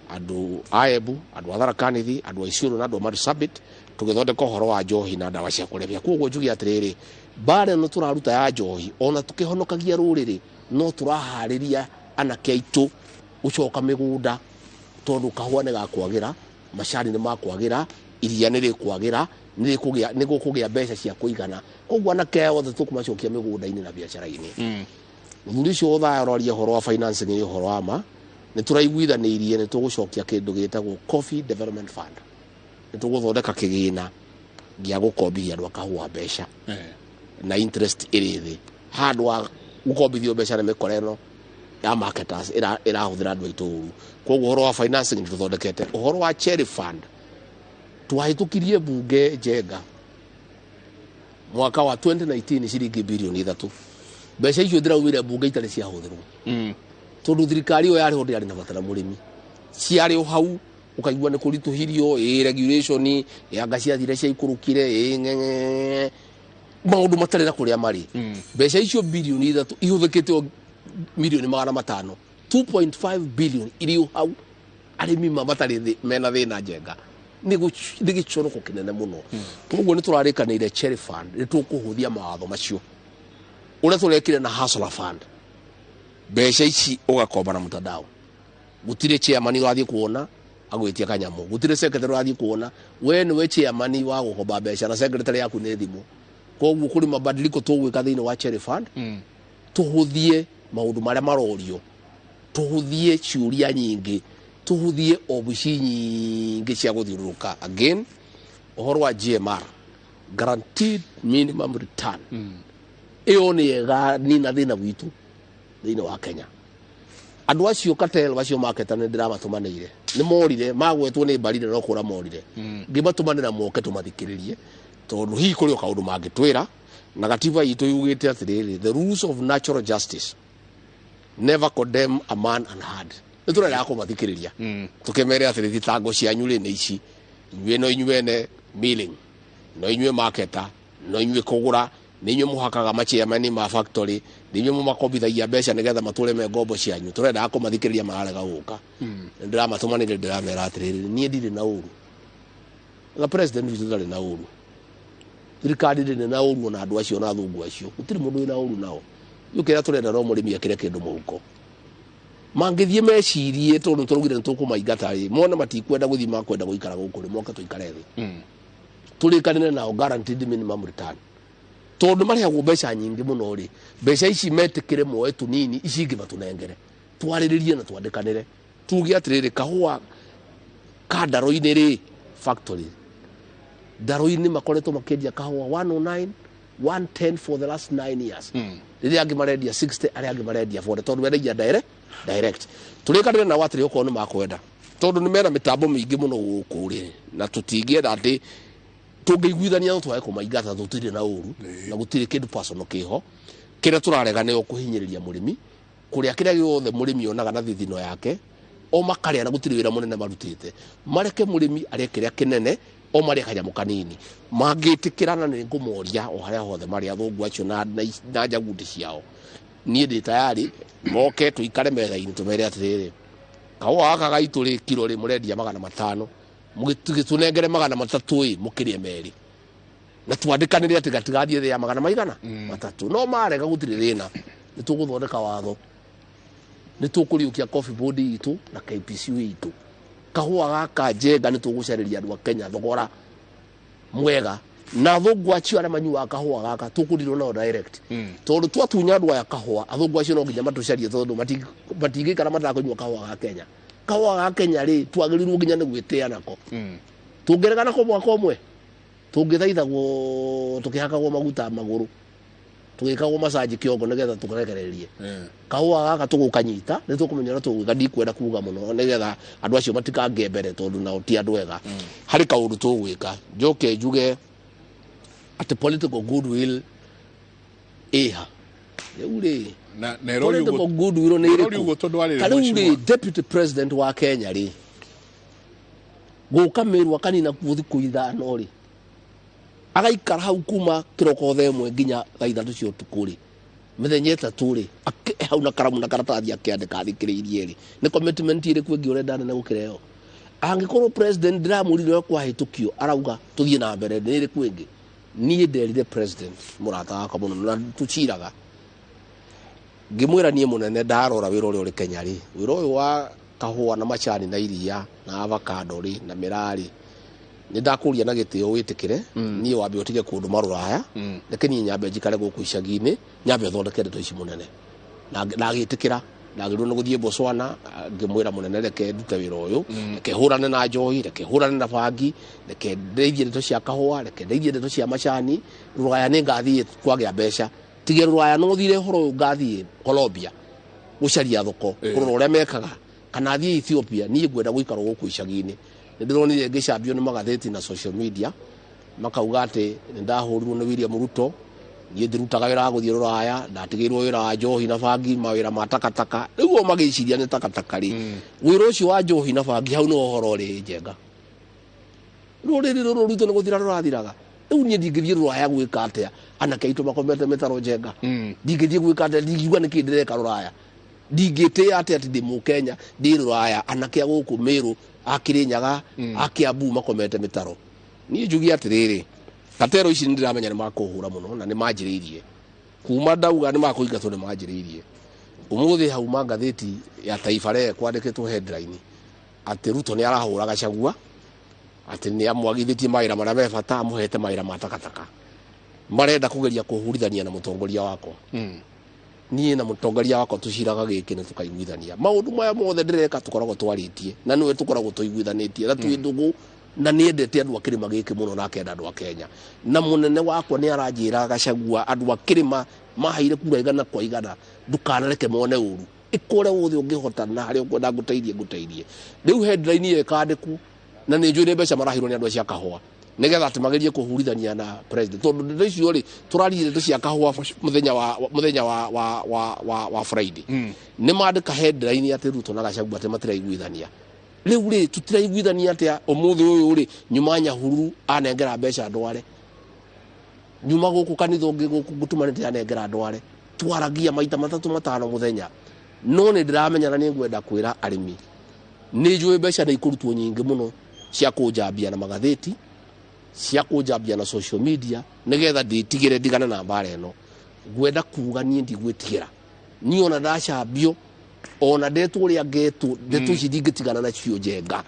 andũ a Embu, andũ a Tharaka Nithi, andũ a Isiolo na andũ a Marsabit, tũgĩthondeka ũhoro wa njohi na ndawa cia kũrebia. Koguo njuge atĩrĩrĩ, mbara ĩno tũraruta ya njohi ona tũkĩhonokagia rũrĩrĩ no tũraharĩria anake aitũ gũcoka mĩgũnda, tondũ kahũa nĩ gakwagĩra, macani nĩ makwagĩra, iria nĩ rĩkwagĩra, nĩ gũkũgĩa mbeca cia kũigana. Koguo anake aya othe tũkũmacokia mĩgũnda-inĩ na biacara-inĩ. Mũthuri ũcio ũthaya ũroria ũhoro wa financing nĩ ũhoro wa ma. Nĩ tũraiguithanĩirie nĩ tũgũcokia kĩndũ gĩtagwo Coffee Development Fund. Nĩ tũgũthondeka kĩgĩna gĩa gũkombithia andũ a kahũa mbeca na interest ĩrĩ thĩ, handũ ha gũkombithio mbeca nĩ mĩkora ĩno ya marketers ĩrahũthĩra andũ aitũ ũru. Koguo ũhoro wa financing nĩ tũthondekete. Ũhoro wa Cherry Fund twahĩtũkirie mbunge Njenga mwaka wa 2019 ciringi birioni 3. Mbeca icio ndĩraumire mbunge itarĩ ciahũthĩrwo, tondũ thirikari ĩyo yarĩ ho ndĩarĩ na bata na mũrĩmi. Ciarĩ o hau ũkaigua nĩ kũritũhirio, ĩ regulation anga ciathire ciaikũrũkire, ĩ ng'eng'e, maũndũ matarĩ na kũrĩa marĩ. Mbeca icio birioni 3 ihũthĩkĩte o milioni 500, 2.5 billion irĩ o hau, arĩmi ma matarĩ mena thĩna Njenga. Nĩ gĩconoko kĩnene mũno. Koguo nĩ tũrarĩkanĩire Cherry Fund nĩ tũkũhũthia mawatho macio ũrĩa tũrekire na Hustler Fund. Mbeca ici ũgakomba na mtandao, gũtirĩ chairman ũrathiĩ kuona agwĩtia kanyamũ, gũtirĩ secretary ũrathiĩ kuona, we nĩwe chairman wa gũkomba mbeca na secretary yaku nĩ thimũ. Koguo kũrĩ mabadiliko tũgwĩka thĩinĩ wa Cherry Fund, tũhũthie maũndũ marĩa marorio, tũhũthie ciũria nyingĩ, tũhũthie obici nyingĩ cia gũthiũrũrũka. Again, ũhoro wa GMR, guaranteed minimum return, ĩyo nĩ ĩganina thĩna witũ thĩinĩ wa Kenya. Andũ acio cartel acio marketer nĩ ndĩramatũmanĩire, nĩ morire, magwetwo nĩ mbarire no kũra morire. Ngĩmatũmanĩra moke tũmathikĩrĩrie, tondũ hihi kũrĩ o kaũndũ mangĩtwĩra. Na gatiba itũ yugĩte atĩrĩrĩ, the rules of natural justice never condemn a man unheard. Nĩ tũrenda kũmathikĩrĩria tũkĩmere atĩrĩ, thitango cianyu rĩ nĩ ici, inyuĩ no inyuĩ ene milling, no inyuĩ marketer, no inyuĩ kũgũra, nĩ inyuĩ mũhakaga machairman ma factory, nĩ inyuĩ mũmakombithagia mbeca nĩgetha matũre me ngombo cianyu. Tũrenda kũmathikĩrĩria mararega gũka. Nĩ ndĩramatũmanĩire, ndĩramera atĩrĩrĩ, niĩ ndirĩ na ũru na president witũ ndarĩ na ũru, thirikari ndĩrĩ na ũru ona andũ acio na athũngũ acio, gũtirĩ mũndũ wĩna ũru nao. Ithuĩ kĩrĩa tũrenda no mũrĩmi ekĩre kĩndũ mũhuko. Mangĩthiĩ mecirie, tondũ nĩ tũraugire nĩ tũkũmaingata rĩ, mone matikwenda gũthiĩ, makwenda gũikara gũkũ rĩ, moke tũikare thĩ tũrĩkanĩre nao guaranteed minimum return. Tondũ marĩhagwo mbeca nyingĩ mũno rĩ, mbeca ici metĩkĩre moe tũnini, ici ingĩ matũnengere, twarĩrĩrie na twandĩkanĩre, tuge atĩrĩrĩ, kahũa ka ndaro-inĩ rĩ, factory ndaro-inĩ makoretwo makĩendia kahũa 109 110 for the last 9 years. Rĩrĩa angĩ marendia 60, arĩa angĩ marendia 40, tondũ mendagia direct. Tũrĩkanĩre nao atĩrĩ, okorwo nĩ makwenda, tondũ nĩ mena mĩtambo mĩingĩ mũno gũkũ rĩ, na tũtingĩenda atĩ tũngĩiguithania no twage kũmaingata, tũtirĩ na ũru na gũtirĩ kĩndũ personal kĩho. Kĩrĩa tũrarega nĩ kũhinyĩrĩria mũrĩmi, kũrĩa kĩrĩa gĩothe mũrĩmi onaga na thithino yake, o makarĩa na gũtirĩ wĩra mũnene marutĩte. Mareke mũrĩmi arĩe kĩrĩa kĩnene, o marĩe kanyamũ kanini. Mangĩtĩkĩrana nĩ ngũmoria o harĩa hothe marĩ athũngũ acio na njagundi ciao. Niĩ ndĩ tayari moke tũikare metha-inĩ tũmere atĩrĩrĩ, kahũa gaka gaitũ rĩ, kiro rĩ mũrendia 500, mũgĩtũnengere 300 ĩ, mũkĩrĩe merĩ, na twandĩkanĩre atĩ gatigathiĩ thĩ ya 300. No marega gũtirĩ thĩna, nĩ tũgũthondeka watho, nĩ tũkũriũkia Coffee Board itũ na KPC itũ. Kahũa gaka Njenga nĩ tũgũcarĩria andũ a Kenya thogora mwega, na athũngũ acio arĩa manyuaga kahũa gaka tũkũrirwo nao direct. Tondũ twatunya andũ aya kahũa, athũngũ acio no nginya matũcarie, tondũ matingĩikara matakũnyua kahũa ga Kenya. Kahũa ga Kenya rĩ, twagĩrĩirwo nginya nĩ gwĩtĩa nako. Tũngĩrega nako mwaka ũmwe, tũngĩthaithagwo tũkĩhakagwo maguta magũrũ, tũgĩkagwo massage kĩongo nĩgetha tũkarekererie. Kahũa gaka tũgũkanyita, nĩ tũkũmenya ũrĩa tũgwĩka. Ndikwenda kuga mũno nĩgetha andũ acio matikange mbere, tondũ nao ti andũ ega. Harĩ kaũndũ tũgwĩka, njoke njuge atĩ political goodwill ĩha rĩu rĩ, Na na ĩrorio Political ũguo- goodwill nĩ ĩrorio ĩrĩkũ? ũguo tondũ warĩ Ta rĩu rĩ, mheshimiwa. deputy president wa Kenya rĩ, gũka Meru akanina kuo thikũ 5 rĩ, agaikara hau kuma kĩroko thaa 1 nginya thaa 3 cia ũtukũ rĩ, mĩthenya 3 rĩ, hau na karamu na karatathi akĩandĩka athikĩrĩirie rĩ, nĩ commitment ĩrĩkũ ĩngĩ ũrenda nene gũkĩra ĩyo? Angĩkorwo president ndĩramwĩrire ũrĩa kwahĩtũkio arauga tũthiĩ na mbere, nĩ ĩrĩkũ ĩngĩ? Niĩ nderire president mũrata wakwa mũno na tũciraga, ngĩmwĩra niĩ mũnene ndarora wĩra ũrĩa ũrĩ Kenya rĩ, wĩra ũyũ wa kahũa na macani na iria na avocado rĩ na mĩraa rĩ, nĩ ndakũria na gĩtĩo wĩtĩkĩre niĩ wambe ũtige kũndũ marũraya, reke niĩ nyambe njikare gũkũ icagi-inĩ, nyambe thondeke ndeto ici mũnene. Na agĩtĩkĩra, ndagĩrĩirwo nĩ gũthiĩ Botswana, ngĩmwĩra mũnene reke ndute wĩra ũyũ, reke hũrane na njohi, reke hũrane na bangi, reke ndeithie ndeto cia kahũa, reke ndeithie ndeto cia macani, rũraya nĩ ngathiĩ kwagĩa mbeca. Tige rũraya no thire ũhoro ũyũ ngathiĩ Colombia gũcaria thoko, kũrora ũrĩa mekaga, kana thiĩ Ethiopia, niĩ ngwenda gũikara gũkũ icagi-inĩ. Nĩ ndĩronire ngĩcambio nĩ magathĩti na social media, makauga atĩ nĩ ndahũrirwo nĩ William Ruto, niĩ ndirutaga wĩra wa gũthiĩ rũraya, ndatigĩirwo wĩra wa njohi na bangi, mawĩra ma takataka. Rĩu o magĩciria nĩ takataka rĩ, wĩra ũcio wa njohi na bangi hau nĩho ũhoro ũrĩ Njenga. Rũrĩrĩ rũrũ rwitũ nĩ gũthira rũrathiraga. Rĩu niĩ ndingĩthiĩ rũraya gwĩka atĩa? Anake aitũ makomete mĩtaro Njenga. Ndingĩthiĩ gwĩka atĩa? Ndingiuga nĩkĩ ndĩreka rũraya. Ndingĩtĩĩa atĩa atĩ ndĩ Mũkenya, ndĩ rũraya, anake a gũkũ Meru, a Kĩrĩnyaga, a Kĩambu makomete mĩtaro. Niĩ njuge atĩrĩrĩ, Katero ici nĩ ndĩramenya nĩ makũhũra mũno na nĩ manjĩrĩirie. Kuma ndauga nĩ makũingatwo nĩ manjĩrĩirie. Ũmũthĩ hauma ngathĩti ya Taifa Leo kwandĩkĩtwo headline atĩ Ruto nĩ arahũra Gachagua, atĩ nĩ amwagithĩtie mawĩra marĩa me bata, amũhete mawĩra ma takataka. Marenda kũgeria kũhurithania na mũtongoria wakwa. Niĩ na mũtongoria wakwa tũciraga gĩkĩ na tũkaiguithania. Maũndũ maya mothe ndĩreka tũkoragwo twarĩtie, na nĩwe tũkoragwo tũiguithanĩtie, na twĩ ndũgũ, na nĩendete andũ a kĩrĩma gĩkĩ mũno na akenda andũ a Kenya. Na mũnene wakwa nĩ aranjĩra Gachagua, andũ a kĩrĩma maheire kura 100 kwa 100, ndũkanareke mone ũru. Ĩka ũrĩa wothe ũngĩhota na harĩa ũkwenda ngũteithie, ngũteithie. Rĩu headline ĩyo ĩkandĩkwo, na nĩ njũĩ nĩ mbeca maraheirwo nĩ andũ acio a kahũa, nĩgetha atĩ magerie kũhurithania na president. Tondũ ndeto icio rĩ, tũraririe ndeto cia kahũa mũthenya wa Friday. Nĩ mandĩka headline atĩ Ruto na Gachagua atĩ matiraiguithania. Rĩu rĩ, tũtiraiguithania atĩa ũmũthĩ ũyũ rĩ, nyuma Nyahururu anengera mbeca ndware. Nyuma gũkũ kanitha ũngĩ gũkũ ngũtũmanĩte anengera ndware. Twaragia maita 3 5 mũthenya. No nĩ ndĩramenya na nĩ ngwenda kwĩra arĩmi. Nĩ njũĩ mbeca nĩ ikũrutwo nyingĩ mũno cia kũnjambia na magathĩti, cia kũnjambia na social media, nĩgetha ndĩtigĩre ndigane na mbara ĩno. Ngwenda kuga niĩ ndigwĩtigĩra. Niĩ ona ndacambio, ona ndetwo ũrĩa ngetwo, ndeto ici ndingĩtigana nacio Njenga.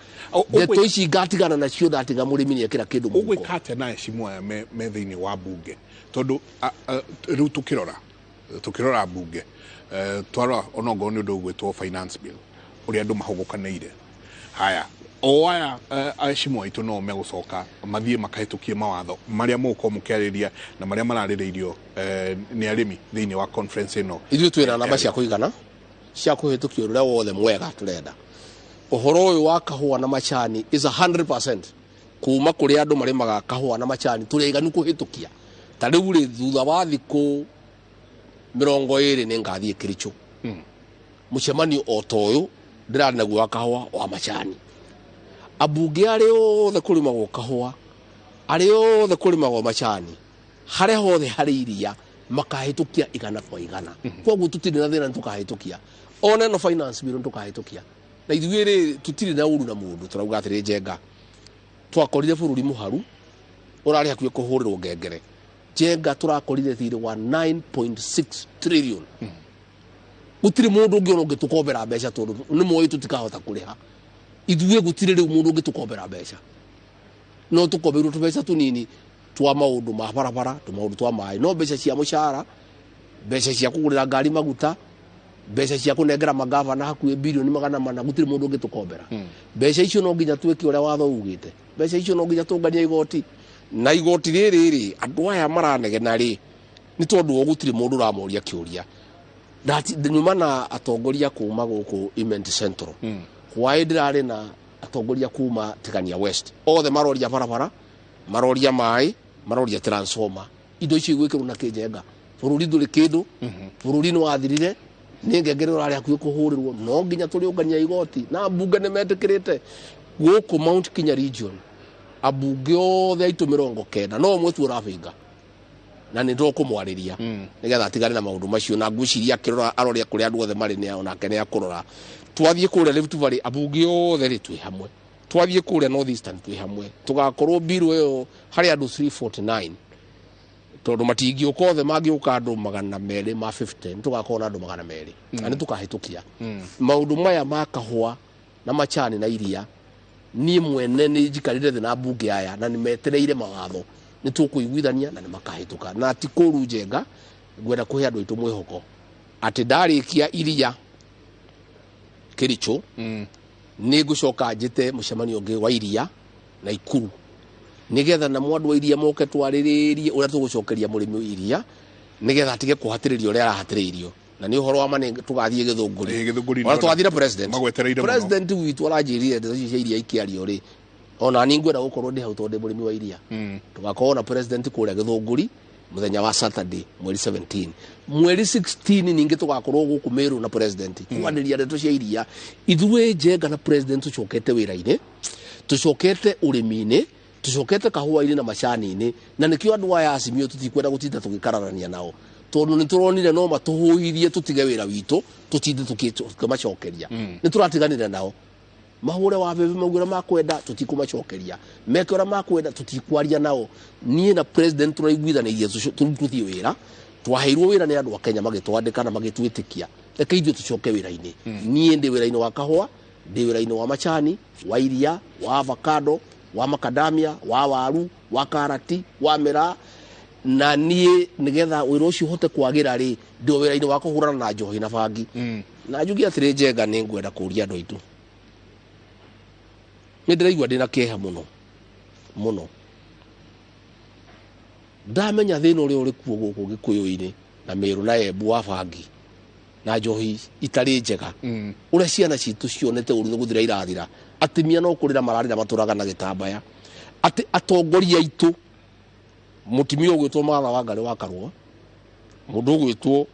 Ndeto ici ngatigana nacio ndatiga mũrĩmi nĩekĩra kĩndũ mũhuko. Ũgwĩka atĩa na heshima aya me thĩinĩ wa mbunge? Tondũ, rĩu tũkĩrora mbunge, twarora onokorwo nĩ ũndũ ũgwĩtwo finance bill, ũrĩa andũ mahũgũkanĩire. Haya, o aya aheshimiwa aitũ no megũcoka mathiĩ makahĩtũkie mawatho marĩa mũgũkorwo mũkĩarĩria na marĩa mararĩrĩirio nĩ arĩmi thĩinĩ wa conference ĩno. Ithuĩ twĩna namba cia kũigana cia kũhĩtũkia ũrĩa wothe mwega tũrenda. Ũhoro ũyũ wa kahũa na macani is 100% kuma kũrĩ andũ marĩmaga kahũa na macani tũrĩ aiganu kũhĩtũkia. Ta rĩu rĩ, thutha wa thikũ 20 nĩ ngathiĩ Kericho. Mũcemanio o ta ũyũ ndĩrarĩ naguo wa kahũa wa macani. Ambunge arĩa othe kũrĩmagwo kahũa, arĩa othe kũrĩmagwo macani, harĩa hothe harĩ iria makahĩtũkia 100 kwa 100. Koguo tũtirĩ na thĩna nĩ tũkahĩtũkia. Ona ĩno finance bill nĩ tũkahĩtũkia. Na ithuĩ rĩ, tũtirĩ na ũru na mũndũ, tũrauga atĩrĩ Njenga, twakorire bũrũri mũharu ũrarĩ hakuhĩ kũhũrĩrwo ngengere. Njenga tũrakorire thirĩ wa 9.6 trillion. Gũtirĩ mũndũ ũngĩ ona ũngĩtũkombera mbeca tondũ nĩ moĩ tũtikahota kũrĩha. Ithuĩ gũtirĩ rĩu mũndũ ũngĩtũkombera mbeca. No tũkombeirwo tũbeca tũnini twa maũndũ ma barabara, tũmaũndũ twa maĩ, no mbeca cia mũcara, mbeca cia kũgũrĩra ngari maguta, mbeca cia kũnengera magavana hakuhĩ bilioni 400, gũtirĩ mũndũ ũngĩtũkombera. Mbeca icio no nginya twĩke ũrĩa watho ugĩte. Mbeca icio no nginya tũnganie igoti. Na igoti rĩrĩ rĩ, andũ aya maranegena rĩ, nĩ tondũ o gũtirĩ mũndũ ũramoria kĩũria. Nyuma na atongoria kuma gũkũ Imenti Central. Hwaĩ ndĩrarĩ na atongoria kuma Tigania West. Othe maroria barabara, maroria maĩ, maroria transformer. Indo icio igwĩkĩrwo na kĩnjenga. Bũrũri ndũrĩ kĩndũ, bũrũri nĩ wathirire, nĩ ngengere ũrarĩ hakuhĩ kũhũrĩrwo, no nginya tũrĩũngania igoti na mbunge nĩ metĩkĩrĩte gũkũ Mount Kenya region ambunge othe aitũ 90 no ũmwe tu ũrabinga na nĩ ndũkũmwarĩria nĩgetha atigane na maũndũ macio, na ngwĩciria akĩrora arore kũrĩa andũ othe marĩ nĩ onake nĩ akũrora. Twathiĩ kũrĩa Rift Valley ambunge othe rĩ twĩ hamwe, twathiĩ kũrĩa North Eastern twĩ hamwe, tũgakorwo bill ĩyo harĩ andũ 349 tondũ matingĩũka othe, mangĩũka andũ 250 nĩ tũgakorwo na andũ 200 na nĩ tũkahĩtũkia maũndũ maya ma kahũa na macani na iria. Niĩ mwene nĩ njikarĩte thĩ na mbunge aya na nĩ metereire mawatho, nĩ tũkũiguithania na nĩ makahĩtũka. Na ti kũru Njenga, ngwenda kũhe andũ aitũ mwĩhoko atĩ ndarĩkia iria Kericho nĩ ngũcoka njĩte mũcemanio ũngĩ wa iria na Ikuru nĩgetha namo andũ a iria moke twarĩrĩrie ũrĩa tũgũcokeria mũrĩmi iria nĩgetha atige kũhatĩrĩrio ũrĩa arahatĩrĩirio. Na nĩ ũhoro wa ma nĩ tũgathiĩ Gĩthũngũri. Gĩthũngũri. Ona twathire president Magwetereire mũno. President witũ aranjĩrire ndeto icio cia iria ikĩario rĩ, ona niĩ ngwenda gũkorwo ndĩ hau tondũ ndĩ mũrĩmi wa iria. Tũgakorwo na president kũrĩa Gĩthũngũri mũthenya wa Saturday mweri 17, mweri 16 ningĩ tũgakorwo gũkũ Meru na president kwanĩria ndeto cia iria. Ithuĩ Njenga na president tũcokete wĩra-inĩ, tũcokete ũrĩmi-inĩ, tũcokete kahũa-inĩ na macani-inĩ, na nĩkĩo andũ aya Azimio tũtikwenda gũtinda tũgĩkararania nao tondũ nĩ tũronire no matũhũithie tũtige wĩra witũ tũtinde tũkĩmacokeria. Nĩ tũratiganire nao, mahũre wa bebe mauge ũrĩa makwenda, tũtikũmacokeria, meke ũrĩa makwenda, tũtikwaria nao. Niĩ na president tũraiguithanĩirie tũthiĩ wĩra. Twaheirwo wĩra nĩ andũ a Kenya magĩtwandĩka na magĩtwĩtĩkia, reke ithuĩ tũcoke wĩra-inĩ. Niĩ ndĩ wĩra-inĩ wa kahũa, ndĩ wĩra-inĩ wa macani, wa iria, wa avocado, wa macadamia, wa waru, wa karati, wa mĩraa, na niĩ nĩgetha wĩra ũcio ũhote kwagĩra rĩ, ndĩ o wĩra-inĩ wa kũhũrana na njohi na bangi. Na njuge atĩrĩ Njenga, nĩ ngwenda kũria andũ aitũ, nĩ ndĩraigua ndĩna kĩeha mũno mũno ndamenya thĩna ũrĩa ũrĩ kuo gũkũ Gĩkũyũ-inĩ na Meru na Embu wa bangi na njohi itarĩ njega, ũrĩa ciana citũ cionete ũru nĩ gũthira irathira, atimia no kũrĩra mararĩra matũraga na gĩtambaya, atĩ atongoria aitũ, mũtumia ũgwĩtwo Martha Wangari wa Karũa, mũndũ ũgwĩtwo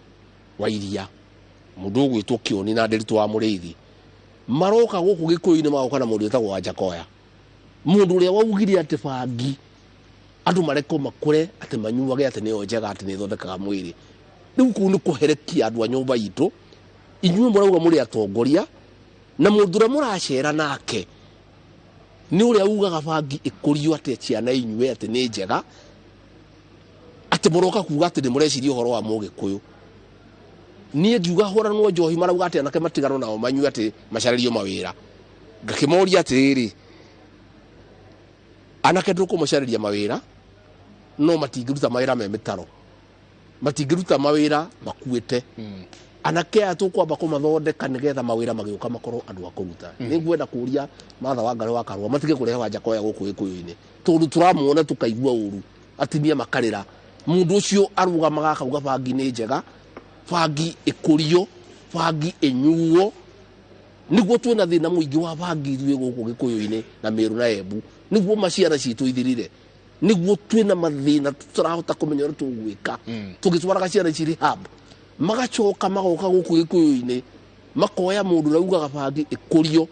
Wairia, mũndũ ũgwĩtwo Kĩoni na Nderitu wa Mũrĩithi, maroka gũkũ Gĩkũyũ-inĩ magoka na mũndũ wĩtagwo Wanjakoya, mũndũ ũrĩa waugire atĩ bangi andũ marekwo makũre, atĩ manyuage, atĩ nĩyo njega, atĩ nĩ ĩthondekaga mwĩrĩ. Rĩu kũu nĩ kũherekia andũ a nyũmba itũ. Inyuĩ mũrauga mũrĩ atongoria na mũndũ ũrĩa mũracera nake nĩ ũrĩa ugaga bangi ĩkũrio atĩ ciana inyue atĩ nĩ njega, atĩ mũroka kuga atĩ nĩ mũreciria ũhoro wa mũgĩkũyũ. Niĩ ngiuga hũranwo njohi, marauga atĩ anake matiganwo nao manyue, atĩ macarĩrio mawĩra. Ngakĩmoria atĩrĩrĩ, anake ndũkũmacarĩria mawĩra, no matingĩruta mawĩra me mĩtaro, matingĩruta mawĩra makuĩte. Anake aya tũkwamba kũmathondeka nĩgetha mawĩra magĩũka makorwo andũ a kũruta. Nĩ ngwenda kũria Martha Wangari wa Karũa matige kũrehe Wanjakoya gũkũ Gĩkũyũ-inĩ tondũ tũramuona tũkaigua ũru, atimia makarĩra. Mũndũ ũcio arũgamaga akauga bangi nĩ njega, bangi ĩkũrio, bangi ĩnyuo. Nĩguo twĩna thĩna mũingĩ wa bangi ithuĩ gũkũ Gĩkũyũ-inĩ na Meru na Embu, nĩguo maciana citũ ithirire, nĩguo twĩna mathĩna tũtarahota kũmenya ũrĩa tũgwĩka. Tũgĩtwaraga ciana ici rehab, magacoka magoka gũkũ Gĩkũyũ-inĩ makoya mũndũ ũrĩa ugaga bangi ĩkũrio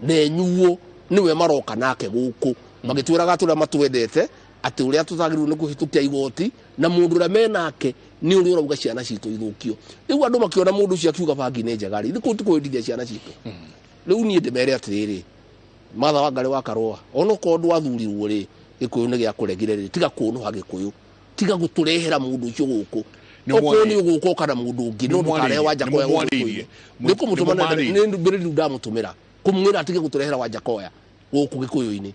na ĩnyuo, nĩwe maroka nake gũkũ magĩtwĩraga atĩ ũrĩa matwendete, atĩ ũrĩa tũtagĩrĩirwo nĩ kũhĩtũkia igoti, na mũndũ ũrĩa menake nĩ ũrĩa ũrauga ciana citũ ithũkio. Rĩu andũ makĩona mũndũ ũcio akiuga bangi nĩ njega rĩ, kũu ti kwĩrindithia ciana citũ. Rĩu niĩ ndĩmere atĩrĩrĩ, Martha Wangari wa Karũa, onokorwo ndwathurirwo rĩ, Gĩkũyũ nĩ gĩakũregire rĩ, tiga kũnũha Gĩkũyũ, tiga gũtũrehera mũndũ ũcio gũkũ. Okorwo nĩ ũgũka ũka na mũndũ ũngĩ, no ndũkarehe Wanjakoya gũkũ Gĩkũyũ-inĩ. Nĩ kũmũtũma nĩ ndũmĩrĩri ndamũtũmĩra kũmwĩra atige gũtũrehera Wanjakoya gũkũ Gĩkũyũ-inĩ.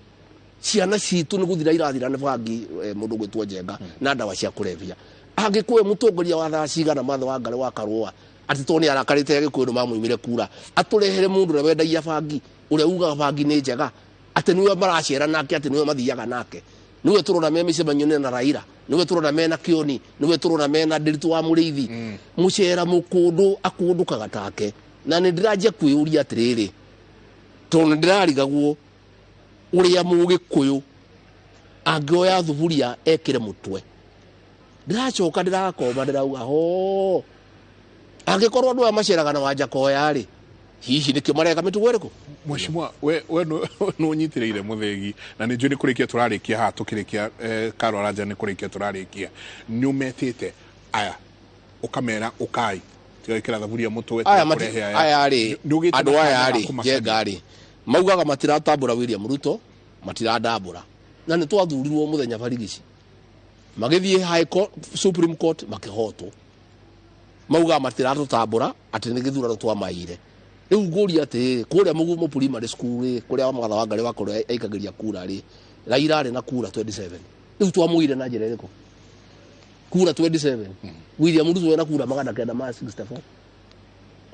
Ciana citũ nĩ gũthira irathira nĩ bangi, mũndũ ũgwĩtwo Njenga, na ndawa cia kũrebia. Angĩkũyũ mũtongoria wa thaa cigana Martha Wangari wa Karũa atĩ tondũ nĩ arakarĩte Gĩkũyũ nĩ mamũimire kura, atũrehere mũndũ ũrĩa wendagia bangi, ũrĩa ugaga bangi nĩ njega, atĩ nĩwe maracera nake, atĩ nĩwe mathiaga nake, nĩwe tũrona me mĩcemanio-inĩ na Raila, nĩwe tũrona mena Kĩoni, nĩwe tũrona mena Nderitu wa Mũrĩithi. Mũcera mũkũndũ akũndũkaga take. Na nĩ ndĩranjia kwĩyũria atĩrĩrĩ, tondũ nĩ ndĩrarigagwo ũrĩa mũgĩkũyũ angĩoya thuburia ekĩre mũtwe Ndĩracoka ndĩrakoma ndĩrauga ho angĩkorwo andũ aya maceraga na Wanjakoya rĩ, hihi nĩkĩo mareka mĩtugo ĩrĩkũ? Mheshimiwa, we nĩ ũnyitĩrĩire Mũthĩgi na nĩ njũĩ nĩ kũrĩkia tũrarĩkia haha tũkĩrĩkia Karo Aranja nĩ kũrĩkia tũrarĩkia. Nĩ ũmetĩte aya ũkamera ũkai tiga gwĩkĩra thaburia mũtwe aya aya rĩ andũ aya rĩ Njenga rĩ maugaga matiratambũra William Ruto, matirandambũra na nĩ twathurirwo mũthenya barigici magĩthiĩ High Court, Supreme Court makĩhotwo, maugaga matiratũtambũra atĩ nĩ gĩthurano twamaire. Rĩu ngũria atĩrĩrĩ, kũrĩa Mũgumo Primary School rĩ, kũrĩa Mwatha wa Ngarĩ wakorwo aikagĩria kura rĩ, Raila arĩ na kura 27. Rĩu twamũire na njĩra ĩrĩkũ? Kura 27. William Ruto ena kura 964.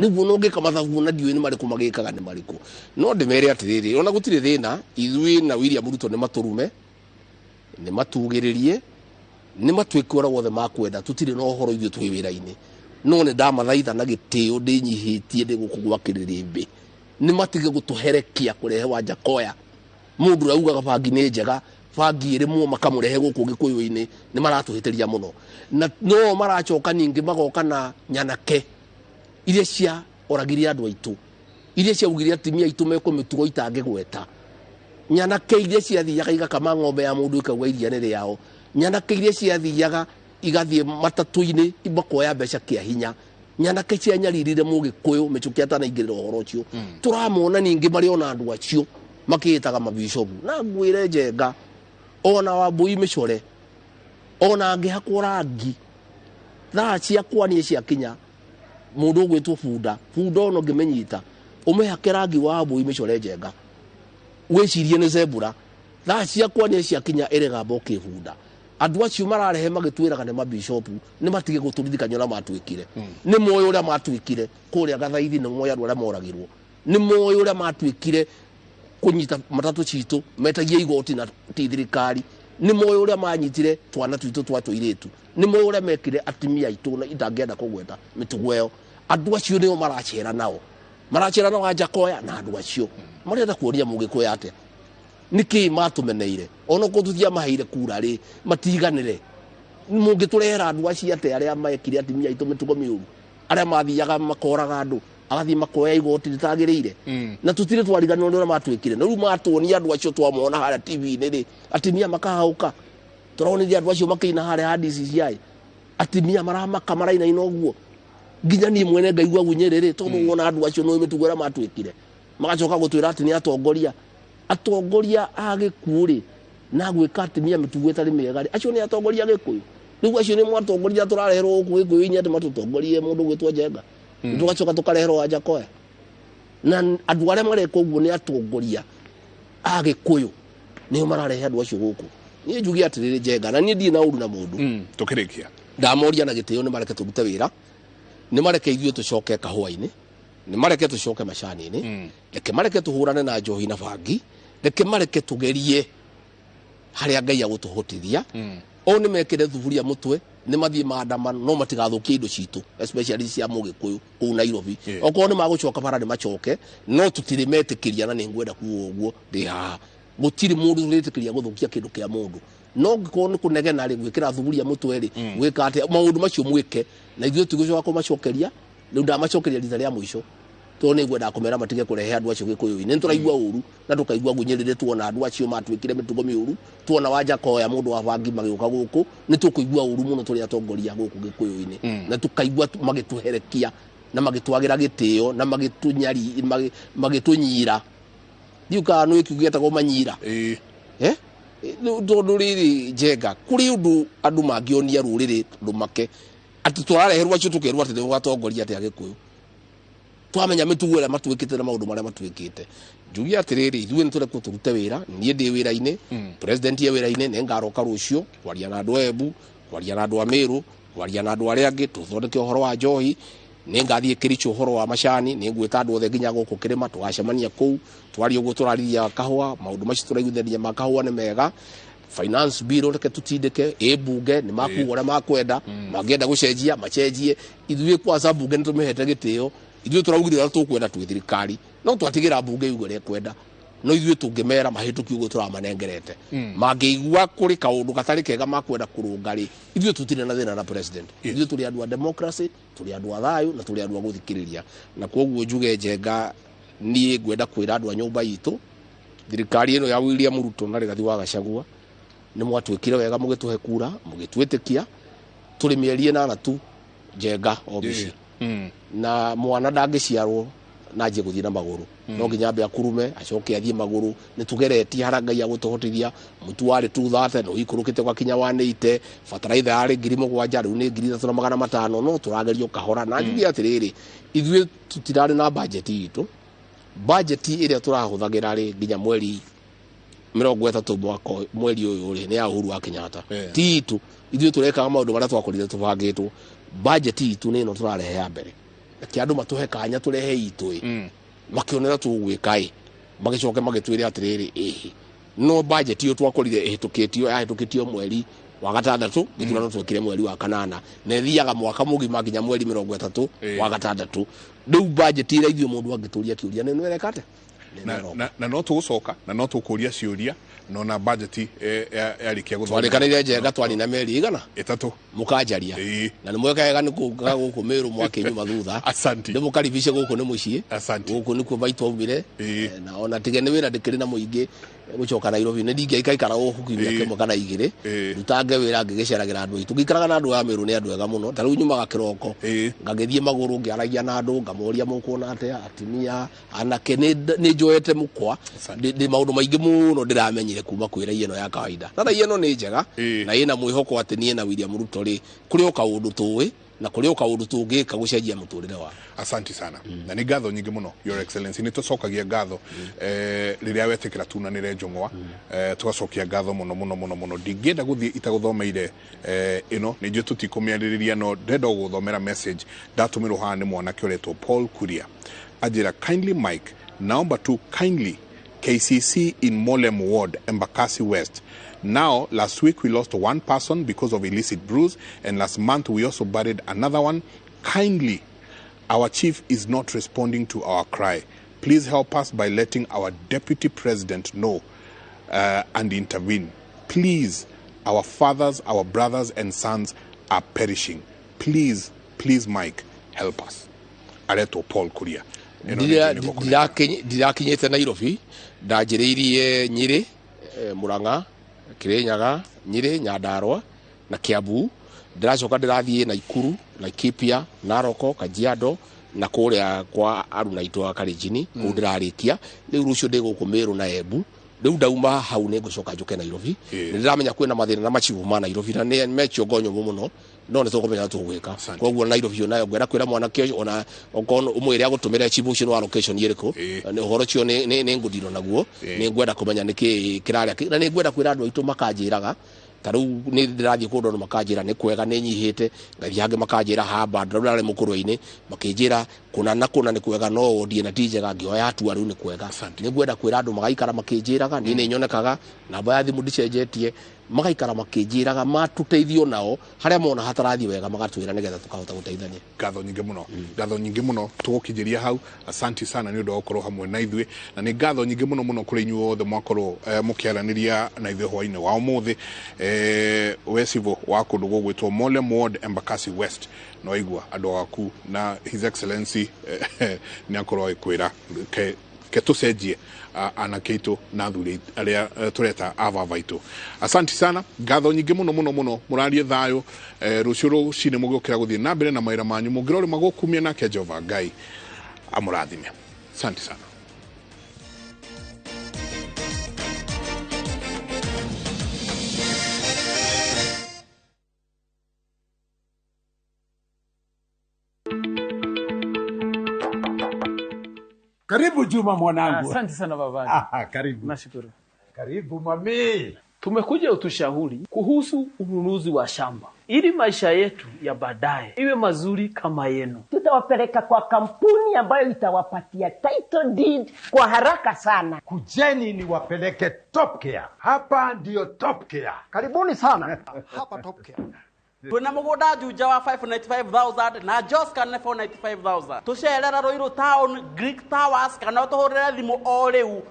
Nĩguo no ngĩka mathabu na ndiũĩ nĩ marĩkũ magĩkaga nĩ marĩkũ. No ndĩmere atĩrĩrĩ, ona gũtirĩ thĩna, ithuĩ na William Ruto nĩ matũrume, nĩ matugĩrĩrie, nĩ matuĩke ũrĩa wothe makwenda, tũtirĩ na ũhoro ithuĩ twĩ wĩra-inĩ. No nĩ ndamathaitha na gĩtĩo ndĩnyihĩtie ndĩ gũkũ gwa kĩrĩrĩmbĩ, nĩ matige gũtũherekia kũrehe Wanjakoya. Mũndũ ũrĩa ugaga bangi nĩ njega, bangi ĩrĩmwo makamũrehe gũkũ Gĩkũyũ-inĩ, nĩ maratũhĩtĩria mũno. Na no maracoka ningĩ magoka na nyanake iria cia oragire andũ aitũ, iria ciaugire atumia aitũ mekwo mĩtugo itangĩgweta, nyanake iria ciathiaga igakama ng'ombe ya mũndũ ikauga iria nĩ rĩao, nyanake iria ciathiaga igathiĩ matatũ-inĩ makoya mbeca kĩa hinya, nyanake cianyaririre Mũgĩkũyũ Mĩchũkĩ atanaingĩrĩra ũhoro ũcio. Tũramona ningĩ marĩ ona andũ acio makĩĩtaga mabishopu. Na ngwĩre Njenga, ona Wambũi mĩcore, ona angĩhakwo rangi, thaa ciakwa niĩ ciakinya, mũndũ ũgwĩtwo bunda, bunda ona ũngĩmĩnyita, ũmĩhake rangi wa Wambũi mĩcore Njenga, wĩcirie nĩ zebra, thaa ciakwa niĩ ciakinya ĩrĩgamba ũkĩbunda. Andũ acio mararehe magĩtwĩraga nĩ mabishopu, nĩ matige gũtũririkania ũrĩa matuĩkire. Nĩ moĩ ũrĩa matuĩkire kũrĩa Gathaithi, nĩ moĩ andũ arĩa moragirwo, nĩ moĩ ũrĩa matuĩkire kũnyita matatũ citũ metagia igoti na ti thirikari, nĩ moĩ ũrĩa manyitire twana twitũ twa tũirĩtu, nĩ moĩ ũrĩa mekire atumia aitũ na itangĩenda kũgweta mĩtugo ĩyo. Andũ acio nĩo maracera nao, maracera na Wanjakoya na andũ acio marenda kuonia Mũgĩkũyũ atĩa? Nĩkĩ matũmeneire? Ona korwo tũtiamaheire kura rĩ, matiganĩre. Mũngĩtũrehera andũ acio atĩa arĩa mekire atumia aitũ mĩtugo mĩũru, arĩa mathiaga makoraga andũ, agathiĩ makoya igoti rĩtagĩrĩire, na tũtirĩ twariganĩrwo nĩ ũrĩa matuĩkire. Na rĩu matuonia andũ acio twamona harĩa TV-inĩ rĩ, atumia makahaũka. Tũronire andũ acio makĩina harĩa ha DCCI, atumia maramaka marainaina ũguo, nginya niĩ mwene ngaigua gunyĩrĩrĩ, tondũ wona andũ acio nĩ mĩtugo ĩrĩa matuĩkire. Magacoka gũtwĩra atĩ nĩ atongoria. Atongoria a gĩkuũ rĩ, na gwĩka atumia mĩtugo ĩtarĩ mĩega rĩ, acio nĩ atongoria a Gĩkũyũ. Rĩu acio nĩ mwatongoria tũrareherwo gũkũ Gĩkũyũ-inĩ atĩ matũtongorie mũndũ ũgwĩtwo Njenga, tũgacoka tũkareherwo Wanjakoya. Na andũ arĩa mareka ũguo nĩ atongoria a Gĩkũyũ, nĩo mararehe andũ acio gũkũ. Niĩ njuge atĩrĩrĩ Njenga, na niĩ ndirĩ na ũru na mũndũ. Tũkĩrĩkia ndamoria na gĩtĩo nĩ mareke tũrute wĩra, nĩ mareke ithuĩ tũcoke kahũa-inĩ, nĩ mareke tũcoke macani-inĩ, reke mareke tũhũrane na njohi na bangi, reke mareke tũgerie harĩa Ngai agũtũhotithia. O nĩ mekĩre thuburia mũtwe, nĩ mathiĩ maandamano, no matigathũkie indo citũ, especially cia Mũgĩkũyũ kũu Nairobi. Okorwo nĩ magũcoka bara nĩ macoke, no tũtirĩ metĩkĩria, na nĩ ngwenda kuuga ũguo ndĩ haha. Gũtirĩ mũndũ ũrĩtĩkĩria gũthũkia kĩndũ kĩa mũndũ. No ngĩkorwo nĩ kũnegena rĩ, gwĩkĩra thuburia mũtwe rĩ, gwĩka atĩa, maũndũ macio mwĩke, na ithuĩ tũgĩcoka kũmacokeria. Rĩu ndamacokeria rita rĩa mũico, tondũ nĩ ngwendaga kũmera matige kũrehe andũ acio Gĩkũyũ-inĩ. Nĩ tũraigua ũru na tũkaigua gunyĩrĩrĩ tuona andũ acio matuĩkire mĩtugo mĩũru, tuona Wanjakoya mũndũ wa bangi magĩũka gũkũ, nĩ tũkũigua ũru mũno tũrĩ atongoria gũkũ Gĩkũyũ-inĩ, na tũkaigua magĩtũherekia na magĩtwagĩra gĩtĩo na magĩtũnyira. Ndiũĩ kana nĩ kiugo gĩetagwo manyira. Tondũ rĩrĩ Njenga, kũrĩ ũndũ andũ mangĩonia rũrĩrĩ rũmake atĩ tũrareherwo acio tũkerwo atĩ nĩo atongoria atĩ a Gĩkũyũ. Twamenya mĩtugo ĩrĩa matuĩkĩte na maũndũ marĩa matuĩkĩte. Njuge atĩrĩrĩ, ithuĩ nĩ tũrekwo tũrute wĩra, niĩ ndĩ wĩra-inĩ, president e wĩra-inĩ, nĩ ngaroka rũciũ kwaria na andũ a Embu, kwaria na andũ a Meru, kwaria na andũ arĩa angĩ, tũthondeke ũhoro wa njohi, nĩ ngathiĩ Kericho ũhoro wa macani, nĩ ngwĩta andũ othe nginya gũkũ kĩrĩma, tũgacemania kũu, twarie ũguo tũrariria kahũa, maũndũ macio tũraiguithania ma kahũa nĩ mega. Finance bill reke tutindĩke, ĩ bunge nĩ makuga ũrĩa makwenda, mangĩenda gũcenjia macenjie. Ithuĩ kwanza bunge nĩ tũmĩhete gĩtĩo, ithuĩ tũraugire ũrĩa tũkwenda twĩ thirikari, no twatigĩra bunge yuge ũrĩa ĩkwenda. No ithuĩ tũngĩmera mahĩtũki ũguo tũramanengerete, mangĩigua kũrĩ kaũndũ gatarĩ kega makwenda kũrũnga rĩ, ithuĩ tũtirĩ na thĩna na president. Ithuĩ tũrĩ andũ a democracy, tũrĩ andũ a thayũ na tũrĩ andũ a gũthikĩrĩria. Na kwoguo njuge Njenga, niĩ ngwenda kwĩra andũ a nyũmba itũ, thirikari ĩno ya William Ruto na Rigathi wa Gachagua nĩ mwatwĩkire wega mũgĩtũhe kura, mũgĩtwĩtĩkia. Tũrĩ mĩeri 8 tu Njenga obici, na mwana ndangĩciarwo na anjie gũthiĩ na magũrũ, no nginya ambe akurume acoke athiĩ magũrũ. Nĩ tũgeretie harĩa Ngai agũtũhotithia. Mũtu warĩ 230 no ikũrũkĩte gwakinya 180, bataraitha yarĩ 7,000 rĩu nĩ 3,500, no tũragerio kahora. Na njuge atĩrĩrĩ, ithuĩ tũtirarĩ na bajeti itũ. Bajeti ĩrĩa tũrahũthagĩra rĩ nginya mweri 30 mwaka mweri ũyũ rĩ nĩ ya Uhuru wa Kenyatta, ti itũ. Ithuĩ tũrekaga maũndũ marĩa twakorire tũbangĩtwo. Bajeti itũ nĩ ĩno tũrarehe ya mbere, reke andũ matũhe kanya tũrehe itũ ĩ, makĩonera tũgwĩka ĩ, magĩcoke magĩtwĩre atĩrĩrĩ, ĩhĩ no bajeti ĩyo twakorire ĩhĩtũkĩtio, yahĩtũkĩtio mweri wa gatandatũ, gĩthurano twekire mweri wa kanana, na ĩthiaga mwaka mũgima nginya mweri 30 wa gatandatũ. Rĩu bajeti ĩrĩa ithuĩ mũndũ angĩtũria kĩũria nĩ ĩreka atĩa? Na no tũgũcoka na no tũkũria ciũria nona bajeti yarĩkia gũthondekwo. Twarĩkanĩire Njenga twarina mĩeri igana 3 mũkanjaria, na nĩ mweka wega nĩ kũngaga gũkũ Meru mwakĩnyuma thutha. Asante. Nĩ mũkaribishe gũkũ nĩ mũciĩ. Asante. Gũkũ nĩkuo maitũ aumire, na ona tige nĩ wĩra ndĩkĩrĩ na mũingĩ gũcoka Nairobi nĩ ndingĩikaikara gũkũ kiumia kĩmwe kana 2, rutange wĩra ngĩgĩceragĩra andũ aitũ. Ngĩikaraga na andũ a Meru nĩ andũ ega mũno. Ta rĩu nyumaga kĩroko ngagĩthiĩ magũrũ ngĩaragia na andũ, ngamoria mũkuona atĩa, atumia anake. Nĩ njoete mũkwa ndĩ maũndũ maingĩ mũno ndĩramenyire kuma kwĩ raia ĩno ya kawaida. Na raia ĩno nĩ njega na ĩna mwĩhoko atĩ niĩ na William Ruto rĩ kũrĩ o kaũndũ tũĩ na kũrĩ o kaũndũ tũngĩka gũcenjia mũtũrĩre wa. Asante sana. Na nĩ ngatho nyingĩ mũno Your Excellency, nĩ tũcokagia ngatho rĩrĩa wetĩkĩra tunanĩre njũng'wa, tũgacokia ngatho mũno mũno mũno mũno. Ndingĩenda gũthiĩ itagũthomeire ĩno, nĩ njũĩ tũtikũmĩarĩrĩria, no ndĩrenda gũgũthomera message ndatũmĩrwo haha nĩ mwanake ũretwo Paul Kuria. Anjĩra, kindly Mike, naomba tu kindly KCC in Molem Ward, Embakasi West. Now, last week we lost one person because of illicit brews, and last month we also buried another one. Kindly, our chief is not responding to our cry. Please help us by letting our deputy president know and intervene. Please, our fathers, our brothers and sons are perishing. Please, please, Mike, help us. Areto Paul Kuria. Ndirakinyĩte Nairobi, ndanjĩrĩirie Nyĩrĩ, Murang'a, Kirinyaga, Nyĩrĩ, Nyandarua na Kiambu. Ndĩracoka ndĩrathiĩ Naikuru, Laikipia, Naroko, Kajiado na kũrĩa kwa aruna aitũ a Kalenjin, kũu ndĩrarĩkia. Rĩu rũciũ ndĩ gũkũ Meru na Embu. Rĩu ndauma hau nĩ ngũcoka njũke Nairobi. Nĩ ndĩramenya kwĩna mathĩna na machibu ma Nairobi na nĩ me ciongo nyũmũ mũno, no nĩ tũkũmenya tũgwĩka. Koguo Nairobi onayo ngwenda kwĩra mwanake ũcio, ona okorwo ũmwĩre agũtũmĩre chibu ũcio nĩ wa location ĩrĩkũ, nĩ ũhoro ũcio nĩ ngũndirwo naguo. Nĩ ngwenda kũmenya nĩkĩ kĩrarĩa, na nĩ ngwenda kwĩra andũ aitũ makanjĩraga. Ta rĩu nĩ ndĩrathiĩ kũndũ andũ makanjĩra nĩ kwega nĩ nyihĩte, ngathiĩ hangĩ makanjĩra hamba rĩu ndarĩ mũkũrwe-inĩ makĩnjĩra kũna na kũna nĩ kwega no wodie na ti njega, ngĩoya hatua rĩu nĩ kwega. Nĩ ngwenda kwĩra andũ magaikara makĩnjĩraga, niĩ nĩ nyonekaga, namba ya thimũ ndicenjetie, magaikara makĩnjĩraga matũteithio nao harĩa mona hatarathiĩ wega magatwĩra nĩgetha tũkahota gũteithania. Ngatho nyingĩ mũno, ngatho nyingĩ mũno, tũgũkinyĩria hau. Asante sana nĩ ũndũ wa gũkorwo hamwe na ithuĩ, na nĩ ngatho nyingĩ mũno mũno kũrĩ inyuĩ othe mwakorwo mũkĩaranĩria na ithuĩ hwainĩ wa ũmũthĩ. We civo wa kũndũ gũgwĩtwo Molem Ward, Embakasi West, no waigua andũ aku na His Excellency nĩ akorwo agĩkwĩra ke tũcenjie anake aitũ na athuri arĩa tũreta ababa aitũ. Asante sana, ngatho nyingĩ mũno mũno mũno, mũrarie thayũ. Rũciũ rũcinĩ mũgĩũkĩra gũthiĩ na mbere na mawĩra manyu, mũngĩrorĩma gũkumia nake Jehova Ngai amũrathime. Asante sana. Karibu Juma mwanangu. Asante sana baba. Karibu. Nashukuru. Karibu mami. Tumekuja utushauri kuhusu ununuzi wa shamba ili maisha yetu ya baadaye iwe mazuri kama yenu. Tutawapeleka kwa kampuni ambayo itawapatia title deed kwa haraka sana. Kujeni niwapeleke Top Care. Hapa ndio Top Care. Karibuni sana. Hapa Top Care. Twina mugunda Juja wa 595,000 na Joska nĩ 495,000. Tucerera Ruiru Town, Greek Towers kana utuhurire thimu o riu.